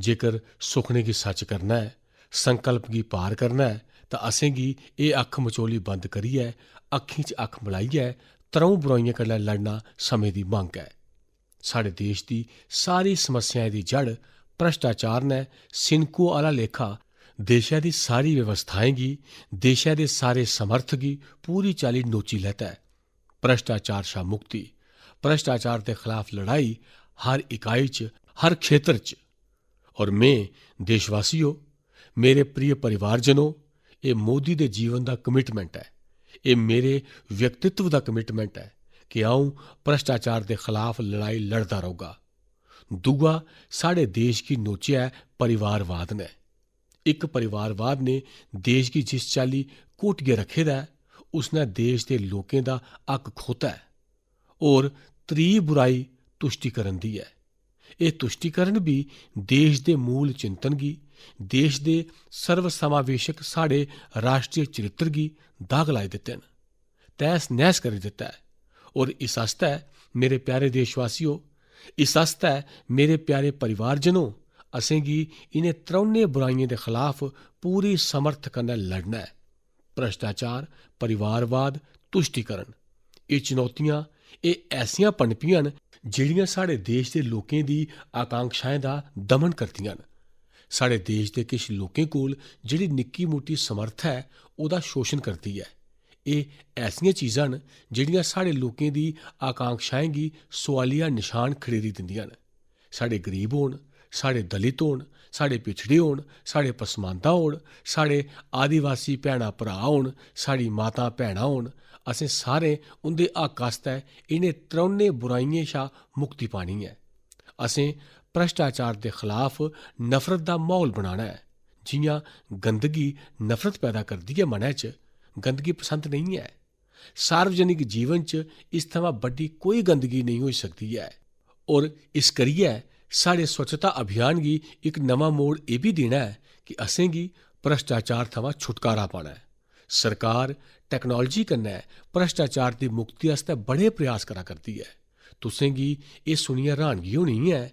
जेकर सुखने गी सच करना ऐ, संकल्प गी पार करना ऐ, तां असेंगी एह् अक्ख मचोली बंद करियै, अक्खीं च अक्ख मलाइयै त्र'ऊं बुराइयें कन्नै लड़ना समें दी मंग ऐ। साढ़े देश दी सारी समस्याएं दी जड़ भ्रष्टाचार नै सिनको आह्ला लेखा देशै दी सारी व्यवस्थाएं गी, देशै दे सारे समर्थ गी पूरी चाल्ली नोची लैता ऐ। भ्रष्टाचार शा मुक्ति, भ्रष्टाचार दे खलाफ लड़ाई हर इकाई च, हर खेतर च। और में, देशवासियो, मेरे प्रिय परिवारजनो, एह् मोदी दे जीवन दा कमिटमेंट ऐ, एह् मेरे व्यक्तित्व दा कमिटमेंट ऐ कि अ'ऊं भ्रष्टाचार दे खलाफ लड़ाई लड़दा रौह्गा। दूआ, साढ़े देश गी नोचेआ ऐ परिवारवाद ने। इक परिवारवाद ने देश गी जिस चाल्ली घोटियै रक्खे दा ऐ, उसने देश दे लोकें दा हक खोता ऐ। और त्री बुराई तुष्टिकरण दी ऐ। एह् तुष्टिकरण बी देश दे मूल चिंतन गी, देश दे सर्वसमावेशक साढ़े राष्ट्रीय चरित्र गी दाग लाई दित्ते न, तैह्स नैह्स करी दित्ता ऐ। और इस आस्तै, मेरे प्यारे देशवासियो, इस आस्तै, मेरे प्यारे परिवारजनो, असेंगी इ'नें त्रौनें बुराइयें दे खलाफ पूरी समर्थ कन्नै लड़ना ऐ। भ्रष्टाचार, परिवारवाद, तुष्टिकरण, एह् चुनौतियां, एह् ऐसियां पनपियां न जेह्ड़ियां साढ़े देश दे लोकें दी आकांक्षाएं दा दमन करदियां न। साढ़े देश दे किश लोकें कोल जेह्ड़ी निक्की मुट्टी समर्थ ऐ, ओह्दा शोशन करदी ऐ। एह् ऐसियां चीजां न जेह्ड़ियां साढ़े लोकें दी आकांक्षाएं गी सोआलिया नशान खड़ेरी दिंदियां न। साढ़े गरीब होन, साढ़े दलित होन, साढ़े पिछड़े होन, साढ़े पसमांदा होन, साढ़े आदिवासी भैनां भ्राऽ होन, साढ़ी मातां भैनां होन, असें सारें उं'दे हक आस्तै इ'नें त्रौनें बुराइयें शा मुक्ति पानी ऐ। असें भ्रष्टाचार दे खलाफ नफरत दा म्हौल बनाना ऐ। जि'यां गंदगी नफरत पैदा करदी ऐ मनै च, गंदगी पसंद नेईं ऐ। सार्वजनिक जीवन च इस थमां बड्डी कोई गंदगी नेईं होई सकदी ऐ। और इस करियै साढ़े स्वच्छता अभियान गी इक नमां मोड़ एह् बी देना ऐ कि असेंगी भ्रष्टाचार थमां छुटकारा पाना ऐ। सरकार टैक्नोलाजी कन्नै भ्रष्टाचार दी मुक्ति आस्तै बड़े प्रयास करा करदी ऐ। तुसेंगी एह् सुनियै र्हानगी होनी ऐ,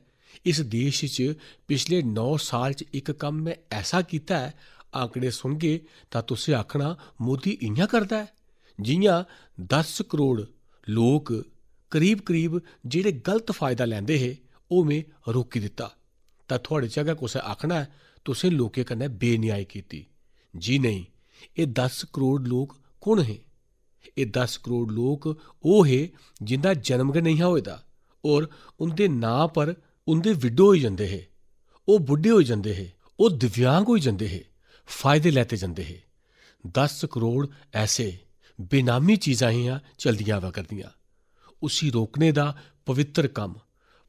इस देश च पिछले नौ साल च इक कम्म में ऐसा कीता ऐ, आंकड़े सुनगे तां तुसें आखना, "मोदी इ'यां करदा ऐ?" जि'यां दस करोड़ लोक करीब-करीब जेह्ड़े गलत फायदा लैंदे हे, ओह् में रोकी दित्ता। तां थुआड़े चा गै कुसै आखना ऐ, "तुसें लोकें कन्नै बेन्याय कीती।" जी नेईं, एह् दस करोड़ लोक कु'न हे? एह् दस करोड़ लोक ओह् हे जिं'दा जन्म गै नेईं हा होए दा, और उं'दे नांऽ पर उं'दे विडो होई जंदे हे, ओह् बुड्ढे होई जंदे हे, ओह् दिव्यांग होई जंदे हे, फायदे लैते जंदे हे। दस करोड़ ऐसे बेनामी चीजां हियां चलदियां आवा करदियां। उसी रोकने दा पवित्र कम्म,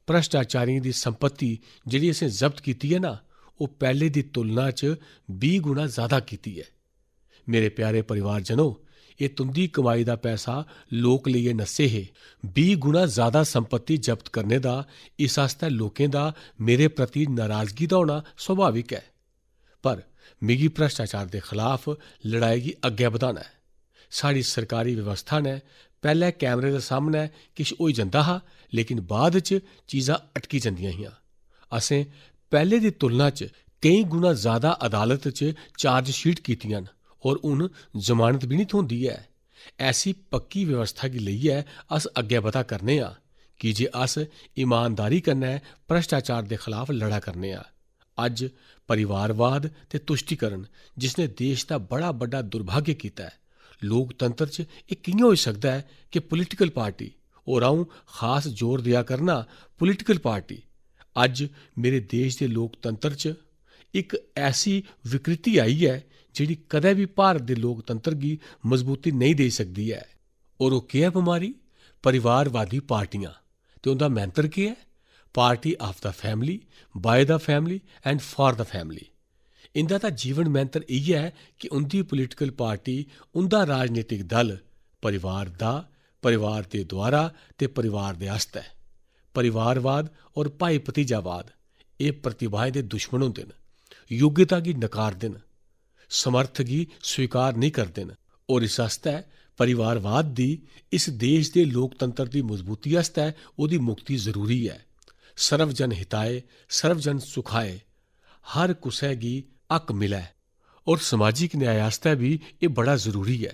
भ्रष्टाचारियें दी संपत्ति जेह्ड़ी असें जब्त कीती ऐ ना, ओह् पैह्ले दी तुलना च बीह् गुणा ज्यादा कीती ऐ। मेरे प्यारे परिवारजनो, एह् तुं'दी कमाई दा पैसा लोक लेइयै नस्से हे। बीह् गुणा ज्यादा संपत्ति जब्त करने दा, इस आस्तै लोकें दा मेरे प्रति नाराजगी दा होना स्वाभाविक ऐ। पर मिगी भ्रष्टाचार दे खलाफ लड़ाई गी अग्गै बधाना ऐ। साढ़ी सरकारी व्यवस्था नै पैह्लै कैमरे दे सामनै किश होई जंदा हा, लेकिन बाद च चीजां अटकी जंदियां हियां। असें पैह्ले दी तुलना च केईं गुणा ज्यादा अदालत च चार्जशीट कीतियां न, और हून जमानत बी निं थ्होंदी ऐ। ऐसी पक्की व्यवस्था गी लेइयै अस अग्गै बधा करने आं, की जे अस ईमानदारी कन्नै भ्रष्टाचार दे खलाफ लड़ा करने आं। अज्ज परिवारवाद ते तुष्टिकरण, जिसने देश दा बड़ा बड्डा दुर्भाग्य कीता ऐ, लोकतंत्र च एह् कि'यां होई सकदा ऐ कि पॉलिटिकल पार्टी, और अ'ऊं खास जोर देआ करना, पॉलिटिकल पार्टी, अज्ज मेरे देश दे लोकतंत्र च इक ऐसी विकृति आई ऐ जेह्ड़ी कदें बी भारत दे लोकतंत्र गी मजबूती नेईं देई सकदी ऐ। और ओह् केह् ऐ बमारी? परिवारवादी पार्टियां। ते उं'दा मैंत्र केह् ऐ? Party of the family, by the family and for the family। इं'दा तां जीवन मैंत्र इ'यै ऐ कि उं'दी political party, उं'दा राजनीतिक दल परिवार दा, परिवार दे द्वारा ते परिवार दे आस्तै। परिवारवाद और भाई भतीजावाद, एह् प्रतिभाएं दे दुश्मन होंदे न, योग्यता गी नकारदे न, समर्थ गी स्वीकार नेईं करदे न। और इस आस्तै परिवारवाद दी इस देश दे लोकतंत्र दी मजबूती आस्तै ओह्दी मुक्ति जरूरी ऐ। सर्वजन हिताय, सर्वजन सुखाय, हर कुसै गी हक मिलै। और समाजिक न्याय आस्तै बी एह् बड़ा जरूरी ऐ।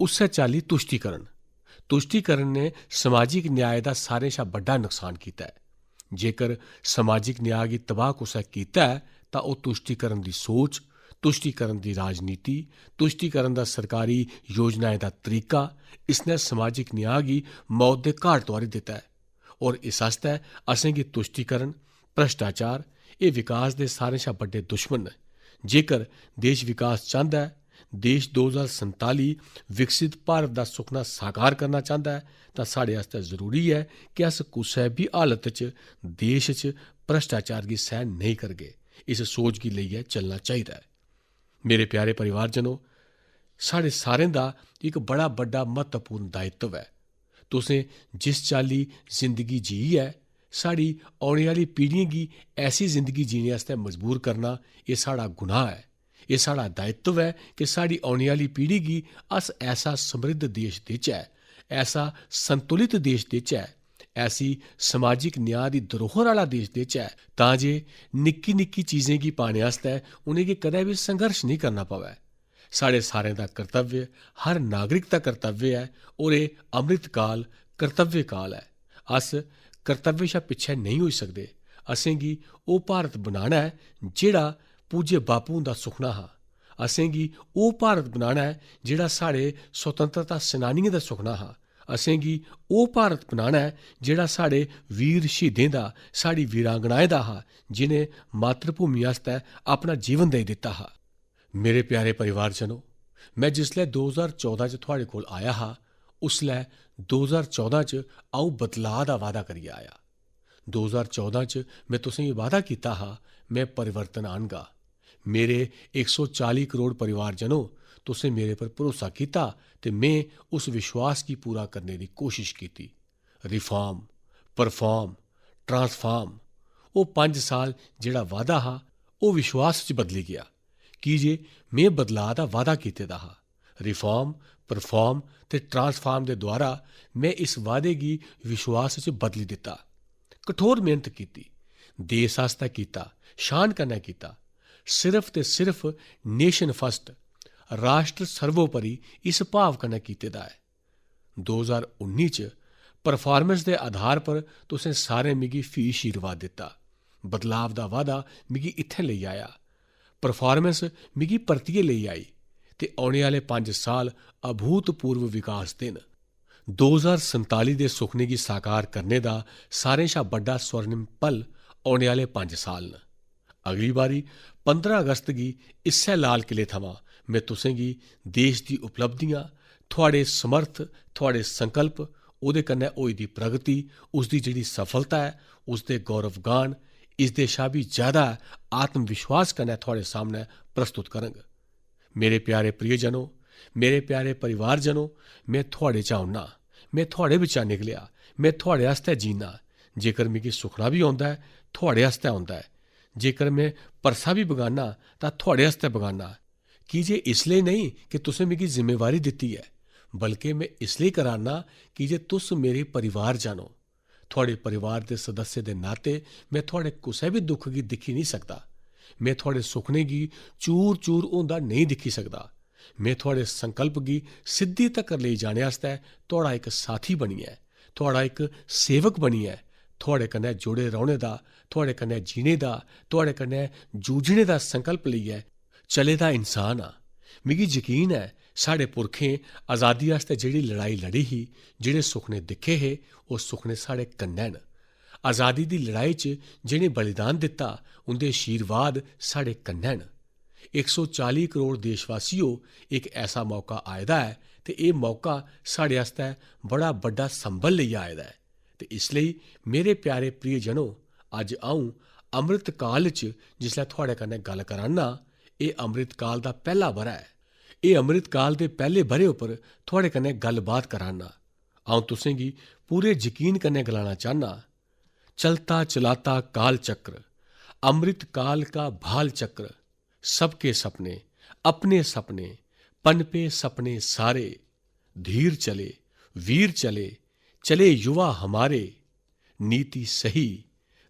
उस्सै चाल्ली तुश्टीकरण, तुश्टीकरण ने समाजिक न्याय दा सारें शा बड्डा नुकसान कीता ऐ। जेकर समाजिक न्याय गी तबाह कुसै कीता ऐ, तां ओह् तुश्टीकरण दी सोच, तुश्टीकरण दी राजनीति, तुश्टीकरण दा सरकारी योजनाएं दा तरीका, इसने समाजिक न्याय गी मौत दे घाट तुआरी दित्ता ऐ। और इस आस्तै असेंगी तुश्टीकरण, भ्रष्टाचार, एह् विकास दे सारें शा बड्डे दुश्मन न। जेकर देश विकास चांह्दा ऐ, देश दो ज्हार संताली विकसित भारत दा सुखना साकार करना चांह्दा ऐ, तां साढ़े आस्तै जरूरी ऐ कि अस कुसै बी हालत च देश च भ्रष्टाचार गी सैह्न नेईं करगे। इस सोच गी लेइयै चलना चाहिदा ऐ। मेरे प्यारे परिवारजनो, साढ़े सारें दा इक बड़ा बड्डा म्हत्तवपूर्ण दायित्व ऐ। तुसें जिस चाल्ली जिंदगी जी ऐ, साढ़ी औने आह्ली पीढ़ियें गी ऐसी जिंदगी जीने आस्तै मजबूर करना, एह् साढ़ा गुनाह ऐ। एह् साढ़ा दायित्व ऐ कि साढ़ी औने आह्ली पीढ़ी गी अस ऐसा समृद्ध देश देचै, ऐसा संतुलित देश देचै, ऐसी समाजिक न्याय दी धरोहर आह्ला देश देचै, तां जे निक्की-निक्की चीजें गी पाने आस्तै उ'नेंगी कदें बी संघर्ष नेईं करना पवै। साढ़े सारें दा कर्तव्य, हर नागरिक दा कर्तव्य ऐ, और एह् अमृत काल कर्तव्य काल ऐ। अस कर्तव्य शा पिच्छें नेईं होई सकदे। असेंगी ओह् भारत बनाना ऐ जेह्ड़ा पूज्य बापू हुंदा सुखना हा। असेंगी ओह् भारत बनाना ऐ जेह्ड़ा साढ़े स्वतंत्रता सेनानियें दा सुखना हा। असेंगी ओह् भारत बनाना ऐ जेह्ड़ा साढ़े वीर शहीदें दा, साढ़ी वीरांगनाएं दा हा, जिनें मातृभूमि आस्तै अपना जीवन देई दित्ता हा। मेरे प्यारे परिवारजनो, में जिसलै दो ज्हार चौदां च थुआड़े कोल आया हा, उसलै दो ज्हार चौदां च अ'ऊं बदलाऽ दा वादा करियै आया। दो ज्हार चौदां च में तुसेंगी वादा कीता हा, में परिवर्तन आह्नगा। मेरे इक सौ चाली करोड़ परिवारजनो, तुसें मेरे पर भरोसा कीता ते में उस विश्वास गी पूरा करने दी कोशश कीती। Reform, perform, transform, ओह् पंज साल जेह्ड़ा वादा हा, ओह् विश्वास च बदली गेआ, की जे में बदलाऽ दा वादा कीते दा हा। Reform, perform ते transform दे द्वारा में इस वादे गी विश्वास च बदली दित्ता। कठोर मेहनत कीती, देश आस्तै कीता, शान कन्नै कीता, सिर्फ ते सिर्फ nation first, राष्ट्र सर्वोपरि, इस भाव कन्नै कीते दा ऐ। दो ज्हार उन्नी च performance दे आधार पर तुसें सारें मिगी फ्ही आशीर्वाद दित्ता। बदलाव दा वादा मिगी इत्थें लेई आया। Performance मिगी परतियै लेई आई ते औने आह्ले पंज साल अभूतपूर्व विकास दे न। दो ज्हार संताली दे सुखने गी साकार करने दा सारें शा बड्डा स्वर्णिम पल औने आह्ले पंज साल न। अगली बारी पंदरां अगस्त गी इस्सै लाल किले थमां में तुसेंगी देश दी उपलब्धियां, थुआड़े समर्थ, थुआड़े संकल्प, ओह्दे कन्नै होई दी प्रगति, उसदी जेह्ड़ी सफलता ऐ, उसदे गौरवगान, इसदे शा बी ज्यादा आत्मविश्वास कन्नै थुआड़े सामनै प्रस्तुत करङ। मेरे प्यारे प्रियजनो, मेरे प्यारे परिवारजनो, में थुआड़े चा औन्ना, में थुआड़े बिच्चा निकलेआ, में थुआड़े आस्तै जीना। जेकर मिगी सुखना बी औंदा ऐ, थुआड़े आस्तै औंदा ऐ। जेकर में परसा बी बगाना, तां थुआड़े आस्तै बगाना। की जे इसलेई नेईं कि तुसें मिगी जिम्मेवारी दित्ती ऐ, बल्के में इसलेई कराना की जे तुस मेरे परिवार जन ओ। थुआड़े परिवार दे सदस्य दे नाते में थुआड़े कुसै बी दुख गी दिक्खी नेईं सकदा। में थुआड़े सुखने गी चूर-चूर होंदा नेईं दिक्खी सकदा। में थुआड़े संकल्प गी सिद्धि तकर लेई जाने आस्तै थुआड़ा इक साथी बनियै, थुआड़ा इक सेवक बनियै, थुआड़े कन्नै जुड़े रौह्ने दा, थुआड़े कन्नै जीने दा, थुआड़े कन्नै जूझने दा संकल्प लेइयै चले दा इंसान आं। मिगी यकीन ऐ, साढ़े पुरखें अजादी आस्तै जेह्ड़ी लड़ाई लड़ी ही, जेह्ड़े सुखने दिक्खे हे, ओह् सुखने साढ़े कन्नै न। आजादी दी लड़ाई च जि'नें बलिदान दित्ता, उं'दे आशीर्वाद साढ़े कन्नै न। इक सौ चाली करोड़ देशवासियो, इक ऐसा मौका आए दा ऐ ते एह् मौका साढ़े आस्तै बड़ा बड्डा संबल लेइयै आए दा ऐ। ते इसलेई मेरे प्यारे प्रियजनो, अज्ज अ'ऊं अमृत काल च जिसलै थुआड़े कन्नै गल्ल कराना, एह् अमृत काल दा पैह्ला ब'रा ऐ। एह् अमृत काल दे पैह्ले ब'रे उप्पर थुआड़े कन्नै गल्लबात कराना। अ'ऊं तुसेंगी पूरे यकीन कन्नै गलाना चाह्न्नां, चलता चलाता काल चक्र, अमृत काल का भाल चक्र, सबके सपने, अपने सपने, पनपे सपने सारे, धीर चले, वीर चले, चले युवा हमारे, नीति सही,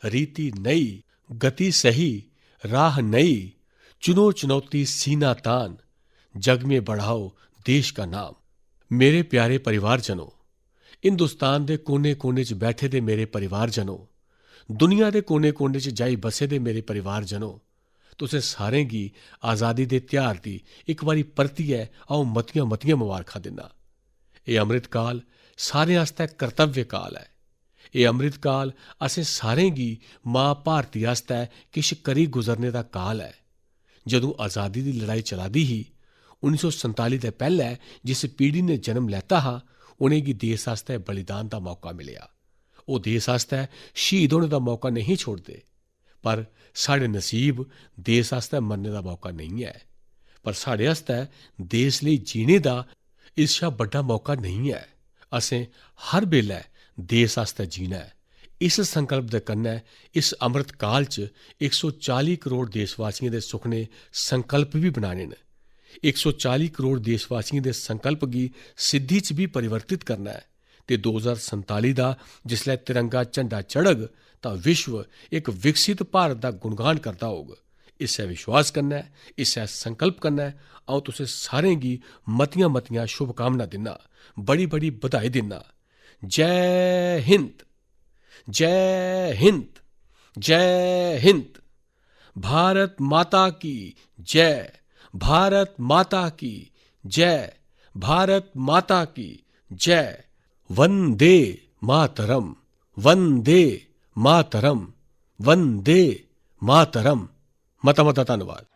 रीति नई, गति सही, राह नई, चुनो चुनौती सीना तान, जग में बढ़ाओ देश का नाम। मेरे प्यारे परिवारजनों, हिंदुस्तान दे कोने-कोने च बैठे दे मेरे परिवारजनों, दुनिया दे कोने-कोने च जाई बसे दे मेरे परिवारजनों, तुसें सारें गी आजादी दे ध्यार दी इक बारी परतियै अ'ऊं मतियां-मतियां मबारखां दिन्ना। एह् अमृत काल सारें आस्तै कर्तव्य काल ऐ। एह् अमृत काल असें सारें गी मां भारती आस्तै किश करी गुजरने दा काल ऐ। जदूं आजादी दी लड़ाई चला दी ही, उन्नी सौ संताली दे पैह्लै जिस पीढ़ी ने जन्म लैता हा, उ'नेंगी देश आस्तै बलिदान दा मौका मिलेआ। ओह् देश आस्तै शहीद होने दा मौका नेईं छोड़दे। पर साढ़े नसीब देश आस्तै मरने दा मौका नेईं ऐ, पर साढ़े आस्तै देश लेई जीने दा इस शा बड्डा मौका नेईं ऐ। असें हर बेल्लै देश आस्तै जीना ऐ। इस संकल्प दे कन्नै इस अमृत काल च इक सौ चाली करोड़ देशवासियें दे सुखने संकल्प बी बनाने न। इक सौ चाली करोड़ देशवासियें दे संकल्प गी सिद्धि च बी परिवर्तित करना ऐ। ते दो ज्हार संताली दा जिसलै तिरंगा झंडा चढ़ग, तां विश्व इक विकसित भारत दा गुणगान करदा होग। इस्सै विश्वास कन्नै, इस्सै संकल्प कन्नै अ'ऊं तुसें सारें गी मतियां-मतियां शुभकामनां दिन्ना, बड़ी-बड़ी बधाई दिन्ना। जय हिंद, जय हिंद, जय हिंद। भारत माता की जय, भारत माता की जय, भारत माता की जय। वंदे मातरम, वंदे मातरम, वंदे मातरम। मता मता धन्नवाद।